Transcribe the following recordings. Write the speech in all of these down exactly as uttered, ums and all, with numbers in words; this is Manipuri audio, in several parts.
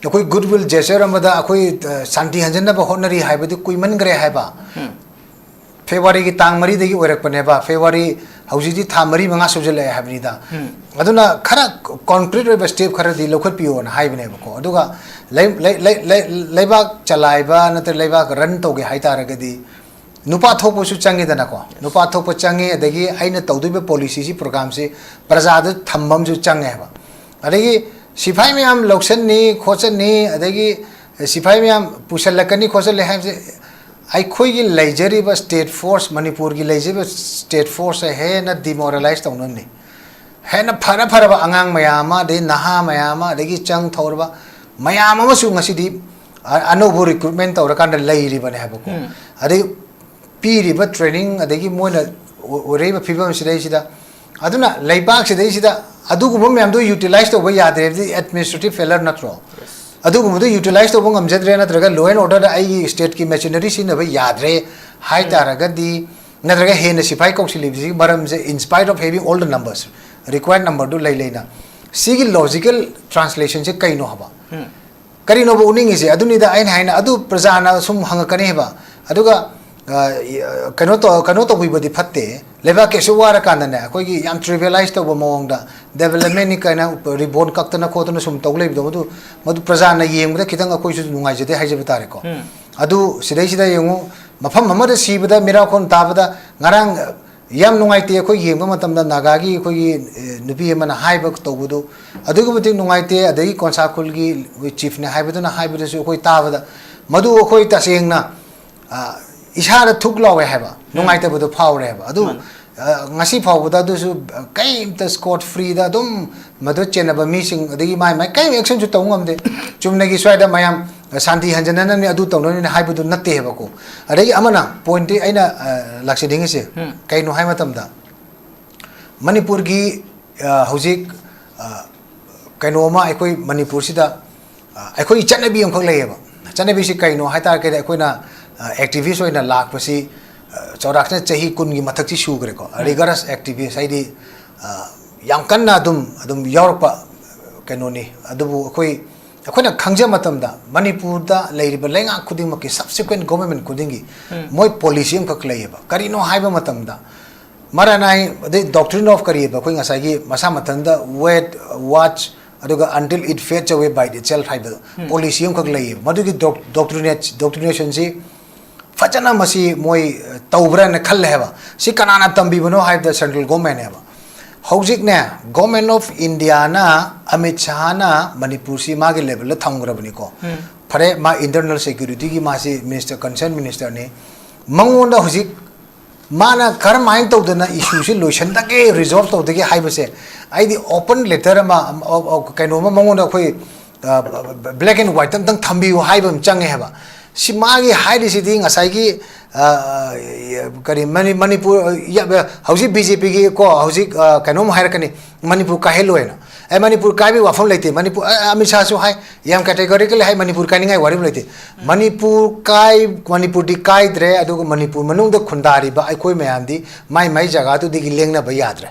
ꯑꯩꯈꯣꯏ ꯒꯨꯗ ꯋꯤꯜ ꯖꯦꯁꯆꯔ ꯑꯃꯗ ꯑꯩꯈꯣꯏ, ꯑ, ꯁꯥꯟꯇꯤ ꯍꯟꯖꯟꯅꯕ ꯍꯣꯠꯅꯔꯤ ꯍꯥꯏꯕꯗꯤ ꯀꯨꯏꯃꯟꯈ꯭ꯔꯦ ꯍꯥꯏꯕ꯫ ꯎꯝ꯫ ꯐꯦꯕ꯭ꯔꯨꯋꯥꯔꯤꯒꯤ ꯇꯥꯡ ꯃꯔꯤꯗꯒꯤ ꯑꯣꯏꯔꯛꯄꯅꯦꯕ꯫ ꯐꯦꯕ꯭ꯔꯨꯋꯥꯔꯤ ꯍꯧꯖꯤꯛꯇꯤ ꯊꯥ ꯃꯔꯤ ꯃꯉꯥ ꯁꯨꯖꯜꯂꯛꯑꯦ ꯍꯥꯏꯕꯅꯤꯗ꯫ ꯎꯝ꯫ ꯑꯗꯨꯅ ꯈꯔ ꯀꯣꯟꯀ꯭ꯔꯤꯠ ꯑꯣꯏꯕ ꯁ꯭ꯇꯦꯞ ꯈꯔꯗꯤ ꯂꯧꯈꯠꯄꯤꯌꯣꯅ ꯍꯥꯏꯕꯅꯦꯕꯀꯣ꯫ ꯑꯗꯨꯒ ꯂꯩ-, ꯂꯩ-, ꯂꯩ-, ꯂꯩ-, ꯂꯩꯕꯥꯛ ꯆꯂꯥꯏꯕ ꯅꯠꯇ꯭ꯔꯒ ꯂꯩꯕꯥꯛ ꯔꯟ ꯇꯧꯒꯦ ꯍꯥꯏ ꯇꯥꯔꯒꯗꯤ ꯅꯨꯄꯥ ꯊꯣꯛꯄꯁꯨ ꯆꯪꯉꯤꯗꯅꯀꯣ꯫ ꯅꯨꯄꯥ ꯊꯣꯛꯄ ꯆꯪꯉꯤ, ꯑꯗꯒꯤ ꯑꯩꯅ ꯇꯧꯗꯣꯏꯕ ꯄꯣꯂꯤꯁꯤꯁꯤ, ꯄ꯭ꯔꯣꯒ꯭ꯔꯥꯝꯁꯤ ꯄ꯭ꯔꯖꯥꯗ ꯊꯝꯕ ꯑꯃꯁꯨ ꯆꯪꯉꯦ ꯍꯥꯏꯕ꯫ ꯑꯗꯒꯤ ꯁꯤꯐꯥꯏ ꯃꯌꯥꯝ ꯂꯧꯁꯟꯅꯤ, ꯈꯣꯠꯆꯟꯅꯤ, ꯑꯗꯒꯤ ꯁꯤꯐꯥꯏ ꯃꯌꯥꯝ ꯄꯨꯁꯜꯂꯛꯀꯅꯤ, ꯈꯣꯠꯆꯜꯂꯦ ꯍꯥꯏꯕꯁꯦ ꯑꯩꯈꯣꯏꯒꯤ ꯂꯩꯖꯔꯤꯕ ꯁ꯭ꯇꯦꯠ ꯐꯣꯔꯁ, ꯃꯅꯤꯄꯨꯔꯒꯤ ꯂꯩꯖꯔꯤꯕ ꯁ꯭ꯇꯦꯠ ꯐꯣꯔꯁꯁꯦ ꯍꯦꯟꯅ ꯗꯤꯃꯣꯔꯦꯂꯥꯏꯁ ꯇꯧꯅꯕꯅꯤ꯫ ꯍꯦꯟꯅ ꯐꯔ ꯐꯔꯕ ꯑꯉꯥꯡ ꯃꯌꯥꯝ ꯑꯃ, ꯑꯗꯩ ꯅꯍꯥ ꯃꯌꯥꯝ ꯑꯃ, ꯑꯗꯒꯤ ꯆꯪ ꯊꯧꯔꯕ ꯃꯌꯥꯝ ꯑꯃꯁꯨ ꯉꯁꯤꯗꯤ ꯑ-, ꯑꯅꯧꯕ ꯔꯤꯀ꯭ꯔꯨꯠꯃꯦꯟ ꯇꯧꯔꯀꯥꯟꯗ ꯂꯩꯔꯤꯕꯅꯦ ꯍꯥꯏꯕꯀꯣ꯫ ꯎꯝ꯫ ꯑꯗꯩ ꯄꯤꯔꯤꯕ ꯇ꯭ꯔꯦꯅꯤꯡ, ꯑꯗꯒꯤ ꯃꯣꯏꯅ ꯑꯣ-, ꯑꯣꯏꯔꯛꯏꯕ ꯐꯤꯕꯝ ꯁꯤꯗꯩꯁꯤꯗ, ꯑꯗꯨꯅ ꯂꯩꯕꯥꯛꯁꯤꯗꯩꯁꯤꯗ ꯑꯗꯨꯒꯨꯝꯕ ꯃꯌꯥꯝꯗꯣ ꯌꯨꯇꯤꯂꯥꯏꯁ ꯇꯧꯕ ꯌꯥꯗ꯭ꯔꯦ ꯍꯥꯏꯕꯗꯤ ꯑꯦꯗꯃꯤꯅꯤꯁꯇ꯭ꯔꯦꯇꯤꯚ ꯐꯦꯂꯔ ꯅꯠꯇ꯭ꯔꯣ? ꯑꯗꯨꯒꯨꯝꯕꯗꯣ ꯌꯨꯇꯤꯂꯥꯏꯁ ꯇꯧꯕ ꯉꯝꯖꯗ꯭ꯔꯦ, ꯅꯠꯇ꯭ꯔꯒ ꯂꯣ ꯑꯦꯟ ꯑꯣꯔꯗꯔꯗ ꯑꯩꯒꯤ ꯁ꯭ꯇꯦꯠꯀꯤ ꯃꯦꯆꯤꯅꯔꯤ ꯁꯤꯖꯤꯟꯅꯕ ꯌꯥꯗ꯭ꯔꯦ ꯍꯥꯏ ꯎꯝ꯫ ꯇꯥꯔꯒꯗꯤ, ꯅꯠꯇ꯭ꯔꯒ ꯍꯦꯟꯅ ꯁꯤꯐꯥꯏ ꯀꯧꯁꯤꯜꯂꯤꯕꯁꯤꯒꯤ ꯃꯔꯝꯁꯦ, in spite of having all the numbers, required numberꯗꯨ ꯂꯩ ꯂꯩꯅ, ꯁꯤꯒꯤ ꯂꯣꯖꯤꯀꯦꯜ ꯇ꯭ꯔꯥꯟꯁꯂꯦꯁꯟꯁꯦ ꯀꯩꯅꯣ ꯍꯥꯏꯕ? ꯎꯝ꯫ ꯀꯔꯤꯅꯣꯕ ꯎꯠꯅꯤꯡꯉꯤꯁꯦ? ꯑꯗꯨꯅꯤꯗ ꯑꯩꯅ ꯍꯥꯏꯅ, ꯑꯗꯨ ꯄ꯭ꯔꯖꯥꯅ ꯁꯨꯝ ꯍꯪꯉꯛꯀꯅꯦꯕ꯫ ꯑꯗꯨꯒ, ꯑ, ꯀꯩꯅꯣ ꯇꯧ-, ꯀꯩꯅꯣ ꯇꯧꯕꯤꯕꯗꯤ ꯐꯠꯇꯦ꯫ ꯂꯩꯕꯥꯛꯀꯤ ꯑꯁꯨꯛ ꯋꯥꯔꯀꯥꯟꯗꯅꯦ, ꯑꯩꯈꯣꯏꯒꯤ ꯌꯥꯝ ꯇ꯭ꯔꯤꯚꯤꯌꯦꯂꯥꯏꯁ ꯇꯧꯕ ꯃꯑꯣꯡꯗ, ꯗꯦꯕꯂꯞꯃꯦꯟꯅꯤ ꯀꯥꯏꯅ ꯔꯤꯕꯣꯟ ꯀꯛꯇꯅ ꯈꯣꯠꯇꯅ ꯁꯨꯝ ꯇꯧ ꯂꯩꯕꯗꯣ, ꯃꯗꯨ, ꯃꯗꯨ ꯄ꯭ꯔꯖꯥꯅ ꯌꯦꯡꯕꯗ ꯈꯤꯇꯪ ꯑꯩꯈꯣꯏꯁꯨ ꯅꯨꯡꯉꯥꯏꯖꯗꯦ ꯍꯥꯏꯖꯕ ꯇꯥꯔꯦꯀꯣ꯫ ꯎꯝ꯫ ꯑꯗꯨ ꯁꯤꯗꯩꯁꯤꯗ ꯌꯦꯡꯉꯨ, ꯃꯐꯝ ꯑꯃꯗ ꯁꯤꯕꯗ ꯃꯤꯔꯥꯈꯣꯟ ꯇꯥꯕꯗ ꯉꯔꯥꯡ ꯌꯥꯝ ꯅꯨꯡꯉꯥꯏꯇꯦ꯫ ꯑꯩꯈꯣꯏ ꯌꯦꯡꯕ ꯃꯇꯝꯗ ꯅꯥꯒꯥꯒꯤ ꯑꯩꯈꯣꯏꯒꯤ, ꯑꯦ, ꯅꯨꯄꯤ ꯑꯃꯅ ꯍꯥꯏꯕ ꯇꯧꯕꯗꯨ ꯑꯗꯨꯛꯀꯤ ꯃꯇꯤꯛ ꯅꯨꯡꯉꯥꯏꯇꯦ꯫ ꯑꯗꯒꯤ ꯀꯣꯟꯁꯥꯈꯨꯜꯒꯤ ꯑꯩꯈꯣꯏ ꯆꯤꯐꯅ ꯍꯥꯏꯕꯗꯨꯅ ꯍꯥꯏꯕꯗꯁꯨ ꯑꯩꯈꯣꯏ ꯇꯥꯕꯗ ꯃꯗꯨ ꯑꯩꯈꯣꯏ ꯇꯁꯦꯡꯅ, ꯑ, ꯏꯁꯥꯗ ꯊꯨꯛ ꯂꯥꯎꯋꯦ ꯍꯥꯏꯕ, ꯎꯝ꯫ ꯅꯨꯡꯉꯥꯏꯇꯕꯗꯣ ꯐꯥꯎꯔꯦ ꯍꯥꯏꯕ꯫ ꯑꯗꯨ, ꯃꯥꯅꯤ꯫ ꯑ, ꯉꯁꯤ ꯐꯥꯎꯕꯗ ꯑꯗꯨꯁꯨ, ꯑ, ꯀꯩꯝꯇ ꯁ꯭ꯀꯣꯠ ꯐ꯭ꯔꯤꯗ ꯑꯗꯨꯝ ꯃꯗꯨ ꯆꯦꯟꯅꯕ ꯃꯤꯁꯤꯡ, ꯑꯗꯒꯤ ꯃꯥꯏ ꯃꯥꯏ ꯀꯔꯤꯝ ꯑꯦꯛꯁꯟꯁꯨ ꯇꯧꯕ ꯉꯝꯗꯦ꯫ ꯆꯨꯝꯅꯒꯤ ꯁ꯭ꯋꯥꯏꯗ ꯃꯌꯥꯝ ꯁꯥꯟꯇꯤ ꯍꯟꯖꯟꯅꯅꯕꯅꯤ, ꯑꯗꯨ ꯇꯧꯅꯅꯤꯅ ꯍꯥꯏꯕꯗꯨ ꯅꯠꯇꯦ ꯍꯥꯏꯕꯀꯣ꯫ ꯑꯗꯒꯤ ꯑꯃꯅ ꯄꯣꯏꯟꯠꯇꯤ ꯑꯩꯅ, ꯑ, ꯂꯥꯛꯆꯅꯤꯡꯉꯤꯁꯦ ꯎꯝ꯫ ꯀꯩꯅꯣ ꯍꯥꯏ ꯃꯇꯝꯗ, ꯃꯅꯤꯄꯨꯔꯒꯤ, ꯑ, ꯍꯧꯖꯤꯛ, ꯑ, ꯀꯩꯅꯣ ꯑꯃ ꯑꯩꯈꯣꯏ ꯃꯅꯤꯄꯨꯔꯁꯤꯗ, ꯑ, ꯑꯩꯈꯣꯏꯒꯤ ꯆꯠꯅꯕꯤ ꯑꯃꯈꯛ ꯂꯩꯌꯦꯕ꯫ ꯆꯠꯅꯕꯤꯁꯤ ꯀꯩꯅꯣ ꯍꯥꯏ ꯇꯥꯔꯒꯗꯤ, ꯑꯩꯈꯣꯏꯅ, ꯑ, ꯑꯦꯛꯇꯤꯚꯤꯁ ꯑꯣꯏꯅ ꯂꯥꯛꯄꯁꯤ, ꯑ, ꯆꯥꯎꯔꯥꯛꯅ ꯆꯍꯤ ꯀꯨꯟꯒꯤ ꯃꯊꯛꯇꯤ ꯁꯨꯈ꯭ꯔꯦꯀꯣ꯫ ꯎꯝ꯫ ꯔꯤꯒꯔꯁ ꯑꯦꯛꯇꯤꯚꯤꯁ ꯍꯥꯏꯗꯤ, ꯑ, ꯌꯥꯝ ꯀꯟꯅ ꯑꯗꯨꯝ, ꯑꯗꯨꯝ ꯌꯥꯎꯔꯛꯄ ꯀꯩꯅꯣꯅꯤ꯫ ꯑꯗꯨꯕꯨ ꯑꯩꯈꯣꯏ ꯑꯩꯈꯣꯏꯅ ꯈꯪꯖ ꯃꯇꯝꯗ ꯃꯅꯤꯄꯨꯔꯗ ꯂꯩꯔꯤꯕ ꯂꯩꯉꯥꯛ ꯈꯨꯗꯤꯡꯃꯛꯀꯤ, subsequent government ꯈꯨꯗꯤꯡꯒꯤ ꯃꯣꯏ policy ꯑꯃꯈꯛ ꯂꯩꯌꯦꯕ꯫ ꯀꯔꯤꯅꯣ ꯍꯥꯏꯕ ꯃꯇꯝꯗ, ꯃꯔꯥꯅꯥꯏ, ꯑꯗꯩ doctrine of ꯀꯔꯤꯑꯕ, ꯑꯩꯈꯣꯏ ꯉꯁꯥꯏꯒꯤ ꯃꯁꯥ ꯃꯊꯟꯇ wait, watch, ꯑꯗꯨꯒ until it fades away by itself ꯍꯥꯏꯕ policy ꯑꯃꯈꯛ ꯂꯩꯌꯦꯕ꯫ ꯃꯗꯨꯒꯤ doctrinate, doctrinationꯁꯤ ꯐꯖꯅ ꯃꯁꯤ ꯃꯣꯏ ꯇꯧꯕ꯭ꯔꯥꯅ ꯈꯜꯂꯦ ꯍꯥꯏꯕ꯫ ꯁꯤ ꯀꯅꯥꯅ ꯇꯝꯕꯤꯕꯅꯣ ꯍꯥꯏꯕꯗ central government ꯅꯦꯕ꯫ ꯍꯧꯖꯤꯛꯅꯦ, Government of Indiaꯅ, ꯑꯃꯤꯠ ꯁꯥꯍꯅ ꯃꯅꯤꯄꯨꯔꯁꯤ ꯃꯥꯒꯤ levelꯗ ꯊꯝꯈ꯭ꯔꯕꯅꯤꯀꯣ꯫ ꯐꯔꯦ, ꯃꯥ internal securityꯒꯤ ꯃꯥꯁꯤ minister, concerned ministerꯅꯤ꯫ ꯃꯉꯣꯟꯗ ꯍꯧꯖꯤꯛ ꯃꯥꯅ ꯀꯔꯝꯍꯥꯏꯅ ꯇꯧꯗꯅ issueꯁꯤ ꯂꯣꯏꯁꯤꯟꯗꯒꯦ, resolve ꯇꯧꯗꯒꯦ ꯍꯥꯏꯕꯁꯦ, ꯑꯩꯗꯤ open letter ꯑꯃ, ꯑ, ꯑ, ꯀꯩꯅꯣꯝꯃ ꯃꯉꯣꯟꯗ ꯑꯩꯈꯣꯏ, ꯑ, black and white ꯑꯝꯇꯪ ꯊꯝꯕꯤꯌꯨ ꯍꯥꯏꯕ ꯑꯃ ꯆꯪꯉꯦ ꯍꯥꯏꯕ꯫ ꯁꯤ ꯃꯥꯒꯤ ꯍꯥꯏꯔꯤꯁꯤꯗꯤ ꯉꯁꯥꯏꯒꯤ, ꯑ, ꯀꯔꯤ, ꯃꯅꯤ-, ꯃꯅꯤꯄꯨꯔ, ꯑ, ꯌ-, ꯍꯧꯖꯤꯛ BJPꯒꯤ ꯀꯣ, ꯍꯧꯖꯤꯛ, ꯑ, ꯀꯩꯅꯣꯝ ꯍꯥꯏꯔꯛꯀꯅꯤ, ꯃꯅꯤꯄꯨꯔ ꯀꯥꯏꯍꯜꯂꯣꯏꯅ꯫ ꯑꯦ, ꯃꯅꯤꯄꯨꯔ ꯀꯥꯏꯕꯒꯤ ꯋꯥꯐꯝ ꯂꯩꯇꯦ꯫ ꯃꯅꯤꯄꯨꯔ, ꯑ, ꯑꯃꯤꯠ ꯁꯥꯍꯁꯨ ꯍꯥꯏ, ꯌꯥꯝ categorically ꯍꯥꯏ, ꯃꯅꯤꯄꯨꯔ ꯀꯥꯏꯅꯤꯡꯉꯥꯏ ꯋꯥꯔꯤ ꯑꯃ ꯂꯩꯇꯦ꯫ ꯃꯅꯤꯄꯨꯔ ꯀꯥꯏ-, ꯃꯅꯤꯄꯨꯔꯗꯤ ꯀꯥꯏꯗ꯭ꯔꯦ, ꯑꯗꯨꯒ ꯃꯅꯤꯄꯨꯔ ꯃꯅꯨꯡꯗ ꯈꯨꯟꯗꯥꯔꯤꯕ ꯑꯩꯈꯣꯏ ꯃꯌꯥꯝꯗꯤ ꯃꯥꯏ ꯃꯥꯏ ꯖꯒꯥꯗꯨꯗꯒꯤ ꯂꯦꯡꯅꯕ ꯌꯥꯗ꯭ꯔꯦ꯫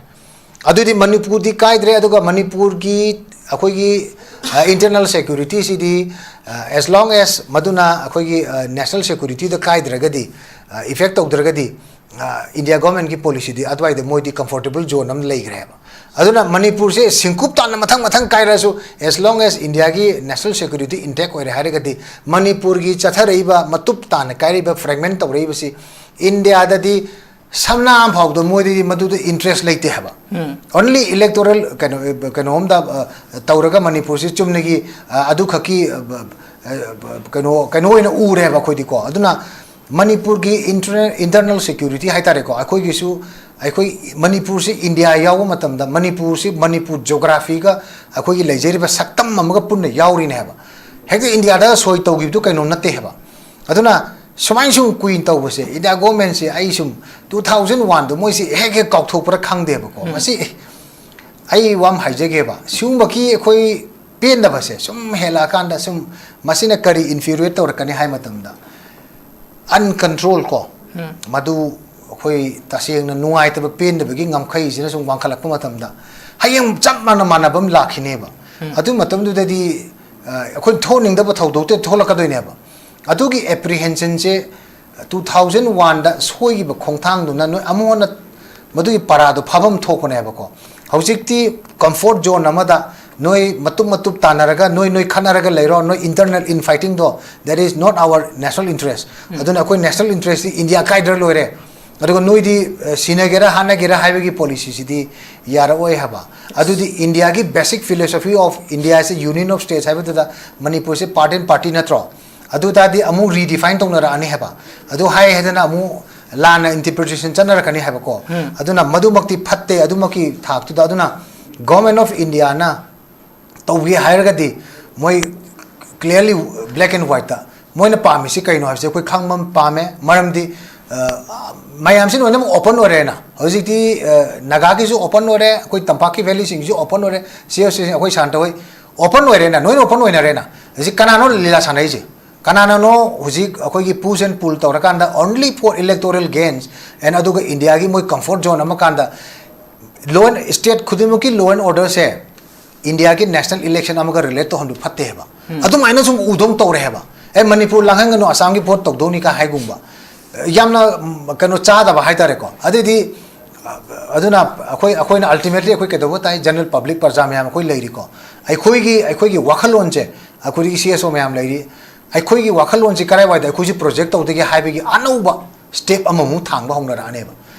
ꯑꯗꯨꯗꯤ ꯃꯅꯤꯄꯨꯔꯗꯤ ꯀꯥꯏꯗ꯭ꯔꯦ, ꯑꯗꯨꯒ ꯃꯅꯤꯄꯨꯔꯒꯤ ꯑꯩꯈꯣꯏꯒꯤ, ꯑ, internal securityꯁꯤꯗꯤ, ꯑ, as long as ꯃꯗꯨꯅ ꯑꯩꯈꯣꯏꯒꯤ, ꯑ, national securityꯗ ꯀꯥꯏꯗ꯭ꯔꯒꯗꯤ, ꯑ, effect ꯇꯧꯗ꯭ꯔꯒꯗꯤ, ꯑ, India governmentꯀꯤ policyꯗꯤ ꯑꯗꯨꯋꯥꯏꯗ ꯃꯣꯏꯗꯤ comfortable zone ꯑꯃ ꯂꯩꯈ꯭ꯔꯦꯕ꯫ ꯑꯗꯨꯅ ꯃꯅꯤꯄꯨꯔꯁꯦ ꯁꯤꯡꯀꯨꯞ ꯇꯥꯅ ꯃꯊꯪ ꯃꯊꯪ ꯀꯥꯏꯔꯁꯨ, as long as Indiaꯒꯤ national security intact ꯑꯣꯏꯔꯦ ꯍꯥꯏꯔꯒꯗꯤ, ꯃꯅꯤꯄꯨꯔꯒꯤ ꯆꯠꯊꯔꯛꯏꯕ, ꯃꯇꯨꯞ ꯇꯥꯅ ꯀꯥꯏꯔꯛꯏꯕ, fragment ꯇꯧꯔꯛꯏꯕꯁꯤ ꯏꯟꯗꯤꯌꯥꯗꯗꯤ ꯁꯝꯅꯥ ꯑꯃ ꯐꯥꯎꯗ ꯃꯣꯏꯗꯗꯤ ꯃꯗꯨꯗ interest ꯂꯩꯇꯦ ꯍꯥꯏꯕ꯫ Only electoral ꯀꯩꯅꯣ, ꯀꯩꯅꯣꯝꯗ, ꯑ, ꯇꯧꯔꯒ ꯃꯅꯤꯄꯨꯔꯁꯤ ꯆꯨꯝꯅꯒꯤ, ꯑ, ꯑꯗꯨꯈꯛꯀꯤ, ꯑ, ꯑ, ꯀꯩꯅꯣ, ꯀꯩꯅꯣ ꯑꯣꯏꯅ ꯎꯔꯦꯕ ꯑꯩꯈꯣꯏꯗꯤꯀꯣ꯫ ꯑꯗꯨꯅ ꯃꯅꯤꯄꯨꯔꯒꯤ inter-, internal security ꯍꯥꯏꯇꯥꯔꯦꯀꯣ, ꯑꯩꯈꯣꯏꯒꯤꯁꯨ, ꯑꯩꯈꯣꯏ ꯃꯅꯤꯄꯨꯔꯁꯤ ꯏꯟꯗꯤꯌꯥ ꯌꯥꯎꯕ ꯃꯇꯝꯗ ꯃꯅꯤꯄꯨꯔꯁꯤ, ꯃꯅꯤꯄꯨꯔ geographyꯒ ꯑꯩꯈꯣꯏꯒꯤ ꯂꯩꯖꯔꯤꯕ ꯁꯛꯇꯝ ꯑꯃꯒ ꯄꯨꯟꯅ ꯌꯥꯎꯔꯤꯅꯦ ꯍꯥꯏꯕ꯫ ꯍꯦꯛꯇ ꯏꯟꯗꯤꯌꯥꯗ ꯁꯣꯏ ꯇꯧꯈꯤꯕꯗꯨ ꯀꯩꯅꯣꯝ ꯅꯠꯇꯦ ꯍꯥꯏꯕ꯫ ꯑꯗꯨꯅ ꯁꯨꯃꯥꯏꯅ ꯁꯨꯝ ꯀꯨꯏꯅ ꯇꯧꯕꯁꯦ, ꯏꯟꯗꯤꯌꯥ governmentꯁꯦ ꯑꯩ ꯁꯨꯝ two thousand oneꯗꯣ ꯃꯣꯏꯁꯤ ꯍꯦꯛ ꯍꯦꯛ ꯀꯥꯎꯊꯣꯛꯄ꯭ꯔꯥ ꯈꯪꯗꯦꯕꯀꯣ꯫ ꯃꯁꯤ ꯑꯩ ꯋꯥ ꯑꯃ ꯍꯥꯏꯖꯒꯦꯕ, ꯁꯤꯒꯨꯝꯕꯒꯤ ꯑꯩꯈꯣꯏ ꯄꯦꯟꯗꯕꯁꯦ ꯁꯨꯝ ꯍꯦꯜꯂꯛꯑꯀꯥꯟꯗ ꯁꯨꯝ ꯃꯁꯤꯅ ꯀꯔꯤ infuriate ꯇꯧꯔꯛꯀꯅꯤ ꯍꯥꯏ ꯃꯇꯝꯗ, uncontrol ꯀꯣ, ꯃꯗꯨ ꯑꯩꯈꯣꯏ ꯇꯁꯦꯡꯅ ꯅꯨꯡꯉꯥꯏꯇꯕ, ꯄꯦꯟꯗꯕꯒꯤ ꯉꯝꯈꯩꯁꯤꯅ ꯁꯨꯝ ꯋꯥꯡꯈꯠꯂꯛꯄ ꯃꯇꯝꯗ, ꯍꯌꯦꯡ ꯆꯞ ꯃꯥꯟꯅ ꯃꯥꯟꯅꯕ ꯑꯃ ꯂꯥꯛꯈꯤꯅꯦꯕ꯫ ꯑꯗꯨ ꯃꯇꯝꯗꯨꯗꯗꯤ ꯑꯩꯈꯣꯏ ꯊꯣꯛꯅꯤꯡꯗꯕ ꯊꯧꯗꯣꯛꯇ ꯊꯣꯛꯂꯛꯀꯗꯣꯏꯅꯦꯕ꯫ ꯑꯗꯨꯒꯤ ꯑꯦꯄ꯭ꯔꯤꯍꯦꯟꯁꯟꯁꯦ ꯇꯨ ꯊꯥꯎꯖꯟ ꯋꯥꯟꯗ ꯁꯣꯏꯈꯤꯕ ꯈꯣꯡꯊꯥꯡꯗꯨꯅ ꯅꯣꯏ ꯑꯃꯨꯛ ꯍꯟꯅ ꯃꯗꯨꯒꯤ ꯄꯔꯥꯗꯣ ꯐꯥꯐꯝ ꯊꯣꯛꯄꯅꯦꯕꯀꯣ꯫ ꯍꯧꯖꯤꯛꯇꯤ ꯀꯝꯐꯣꯔꯠ ꯖꯣꯟ ꯑꯃꯗ ꯅꯣꯏ ꯃꯇꯨꯞ ꯃꯇꯨꯞ ꯇꯥꯟꯅꯔꯒ ꯅꯣꯏ ꯅꯣꯏ ꯈꯠꯅꯔꯒ ꯂꯩꯔꯣ, ꯅꯣꯏ ꯏꯟꯇꯔꯅꯦꯜ ꯏꯟ ꯐꯥꯏꯇꯤꯡꯗꯣ, that is not our national interest꯫ ꯑꯗꯨꯅ ꯑꯩꯈꯣꯏ ꯅꯦꯁꯅꯦꯜ ꯏꯟꯇꯔꯦꯁꯇꯤ ꯏꯟꯗꯤꯌꯥ ꯀꯥꯏꯗ꯭ꯔ ꯂꯣꯏꯔꯦ꯫ ꯑꯗꯨꯒ ꯅꯣꯏꯗꯤ ꯁꯤꯅꯒꯦꯔꯥ ꯍꯥꯠꯅꯒꯦꯔꯥ ꯍꯥꯏꯕꯒꯤ ꯄꯣꯂꯤꯁꯤꯁꯤꯗꯤ ꯌꯥꯔꯛꯑꯣꯏ ꯍꯥꯏꯕ꯫ ꯑꯗꯨꯗꯤ ꯏꯟꯗꯤꯌꯥꯒꯤ ꯕꯦꯁꯤꯛ ꯐꯤꯂꯣꯁꯣꯐꯤ ꯑꯣꯐ ꯏꯟꯗꯤꯌꯥꯁꯦ ꯌꯨꯅꯤꯌꯟ ꯑꯣꯐ ꯁ꯭ꯇꯦꯠꯁ ꯍꯥꯏꯕꯗꯨꯗ ꯃꯅꯤꯄꯨꯔꯁꯦ ꯄꯥꯔꯠ ꯑꯦꯟ ꯄꯥꯔꯇꯤ ꯅꯠꯇ꯭ꯔꯣ? ꯑꯗꯨ ꯇꯥꯔꯗꯤ ꯑꯃꯨꯛ ꯔꯤꯗꯤꯐꯥꯏꯟ ꯇꯧꯅꯔꯛꯑꯅꯤ ꯍꯥꯏꯕ꯫ ꯑꯗꯨ ꯍꯥꯏ ꯍꯥꯏꯗꯅ ꯑꯃꯨꯛ ꯂꯥꯟꯅ ꯏꯟꯇꯔꯄ꯭ꯔꯤꯇꯦꯁꯟ ꯆꯠꯅꯔꯛꯀꯅꯤ ꯍꯥꯏꯕꯀꯣ꯫ ꯑꯗꯨꯅ ꯃꯗꯨꯃꯛꯇꯤ ꯐꯠꯇꯦ ꯑꯗꯨꯃꯛꯀꯤ ꯊꯥꯛꯇꯨꯗ꯫ ꯑꯗꯨꯅ ꯒꯣꯔꯃꯦꯟ ꯑꯣꯐ ꯏꯟꯗꯤꯌꯥꯅ ꯇꯧꯒꯦ ꯍꯥꯏꯔꯒꯗꯤ ꯃꯣꯏ ꯀ꯭ꯂꯤꯌꯔꯂꯤ ꯕ꯭ꯂꯦꯛ ꯑꯦꯟ ꯋꯥꯏꯠꯇ ꯃꯣꯏꯅ ꯄꯥꯝꯃꯤꯁꯤ ꯀꯩꯅꯣ ꯍꯥꯏꯕꯁꯦ ꯑꯩꯈꯣꯏ ꯈꯪꯕ ꯑꯃ ꯄꯥꯝꯃꯦ꯫ ꯃꯔꯝꯗꯤ ꯃꯌꯥꯝꯁꯤ ꯂꯣꯏꯅꯃꯛ ꯑꯣꯄꯟ ꯑꯣꯏꯔꯦꯅ꯫ ꯍꯧꯖꯤꯛꯇꯤ ꯅꯥꯒꯥꯒꯤꯁꯨ ꯑꯣꯄꯟ ꯑꯣꯏꯔꯦ, ꯑꯩꯈꯣꯏ ꯇꯝꯄꯥꯛꯀꯤ ꯚꯦꯂꯤꯁꯤꯡꯁꯨ ꯑꯣꯄꯟ ꯑꯣꯏꯔꯦ, ꯁꯤ ꯑꯩꯈꯣꯏ ꯁꯥꯟꯇ ꯍꯣꯏ ꯑꯣꯄꯟ ꯑꯣꯏꯔꯦꯅ, ꯅꯣꯏꯅ ꯑꯣꯄꯟ ꯑꯣꯏꯅꯔꯦꯅ꯫ ꯍꯧꯖꯤꯛ ꯀꯅꯥꯅꯣ ꯂꯤꯂꯥ ꯁꯥꯟꯅꯔꯤꯁꯦ? ꯀꯅꯥꯅꯅꯣ ꯍꯧꯖꯤꯛ ꯑꯩꯈꯣꯏꯒꯤ ꯄꯨꯁ ꯑꯦꯟ ꯄꯨꯜ ꯇꯧꯔꯀꯥꯟꯗ only for electoral gains and ꯑꯗꯨꯒ ꯏꯟꯗꯤꯌꯥꯒꯤ ꯃꯣꯏ ꯀꯝꯐꯣꯔꯠ ꯖꯣꯟ ꯑꯃ ꯀꯥꯟꯗ ꯂꯣ ꯑꯦꯟ ꯁ꯭ꯇꯦꯠ ꯈꯨꯗꯤꯡꯃꯛꯀꯤ ꯂꯣ ꯑꯦꯟ ꯑꯣꯔꯗꯔꯁꯦ ꯏꯟꯗꯤꯌꯥꯒꯤ ꯅꯦꯁꯅꯦꯜ ꯏꯂꯦꯛꯁꯟ ꯑꯃꯒ ꯔꯤꯂꯦꯠ ꯇꯧꯍꯟꯕ ꯐꯠꯇꯦ ꯍꯥꯏꯕ꯫ ꯑꯗꯨꯃꯥꯏꯅ ꯁꯨꯝ ꯎꯗꯧ ꯇꯧꯔꯦ ꯍꯥꯏꯕ꯫ ꯑꯦ, ꯃꯅꯤꯄꯨꯔ ꯂꯥꯡꯍꯟꯒꯅꯨ, ꯑꯁꯥꯝꯒꯤ ꯚꯣꯠ ꯇꯧꯗꯧꯅꯤ ꯀꯥꯏ ꯍꯥꯏꯒꯨꯝꯕ꯫ ꯌꯥꯝꯅ ꯀꯩꯅꯣ ꯆꯥꯗꯕ ꯍꯥꯏꯇꯥꯔꯦꯀꯣ꯫ ꯑꯗꯨꯗꯤ ꯑꯗꯨꯅ ꯑꯩꯈꯣꯏ ꯑꯩꯈꯣꯏꯅ ꯑꯜꯇꯤꯃꯦꯠꯂꯤ ꯑꯩꯈꯣꯏ ꯀꯩꯗꯧꯕ ꯇꯥꯏ? ꯖꯦꯅꯔꯦꯜ ꯄꯕ꯭ꯂꯤꯛ ꯄ꯭ꯔꯖꯥ ꯃꯌꯥꯝ ꯑꯩꯈꯣꯏ ꯂꯩꯔꯤꯀꯣ꯫ ꯑꯩꯈꯣꯏꯒꯤ ꯑꯩꯈꯣꯏꯒꯤ ꯋꯥꯈꯜꯂꯣꯟꯁꯦ, ꯑꯩꯈꯣꯏꯒꯤ ꯁꯤ ꯑꯦꯁ ꯑꯣ ꯃꯌꯥꯝ ꯂꯩꯔꯤ, ꯑꯩꯈꯣꯏꯒꯤ ꯋꯥꯈꯜꯂꯣꯟꯁꯤ ꯀꯔꯥꯏꯋꯥꯏꯗ ꯑꯩꯈꯣꯏꯁꯤ ꯄ꯭ꯔꯣꯖꯦꯛ ꯇꯧꯗꯒꯦ ꯍꯥꯏꯕꯒꯤ ꯑꯅꯧꯕ ꯁ꯭ꯇꯦꯞ ꯑꯃꯃꯨꯛ ꯊꯥꯡꯕ ꯍꯧꯅꯔꯛꯑꯅꯦꯕ꯫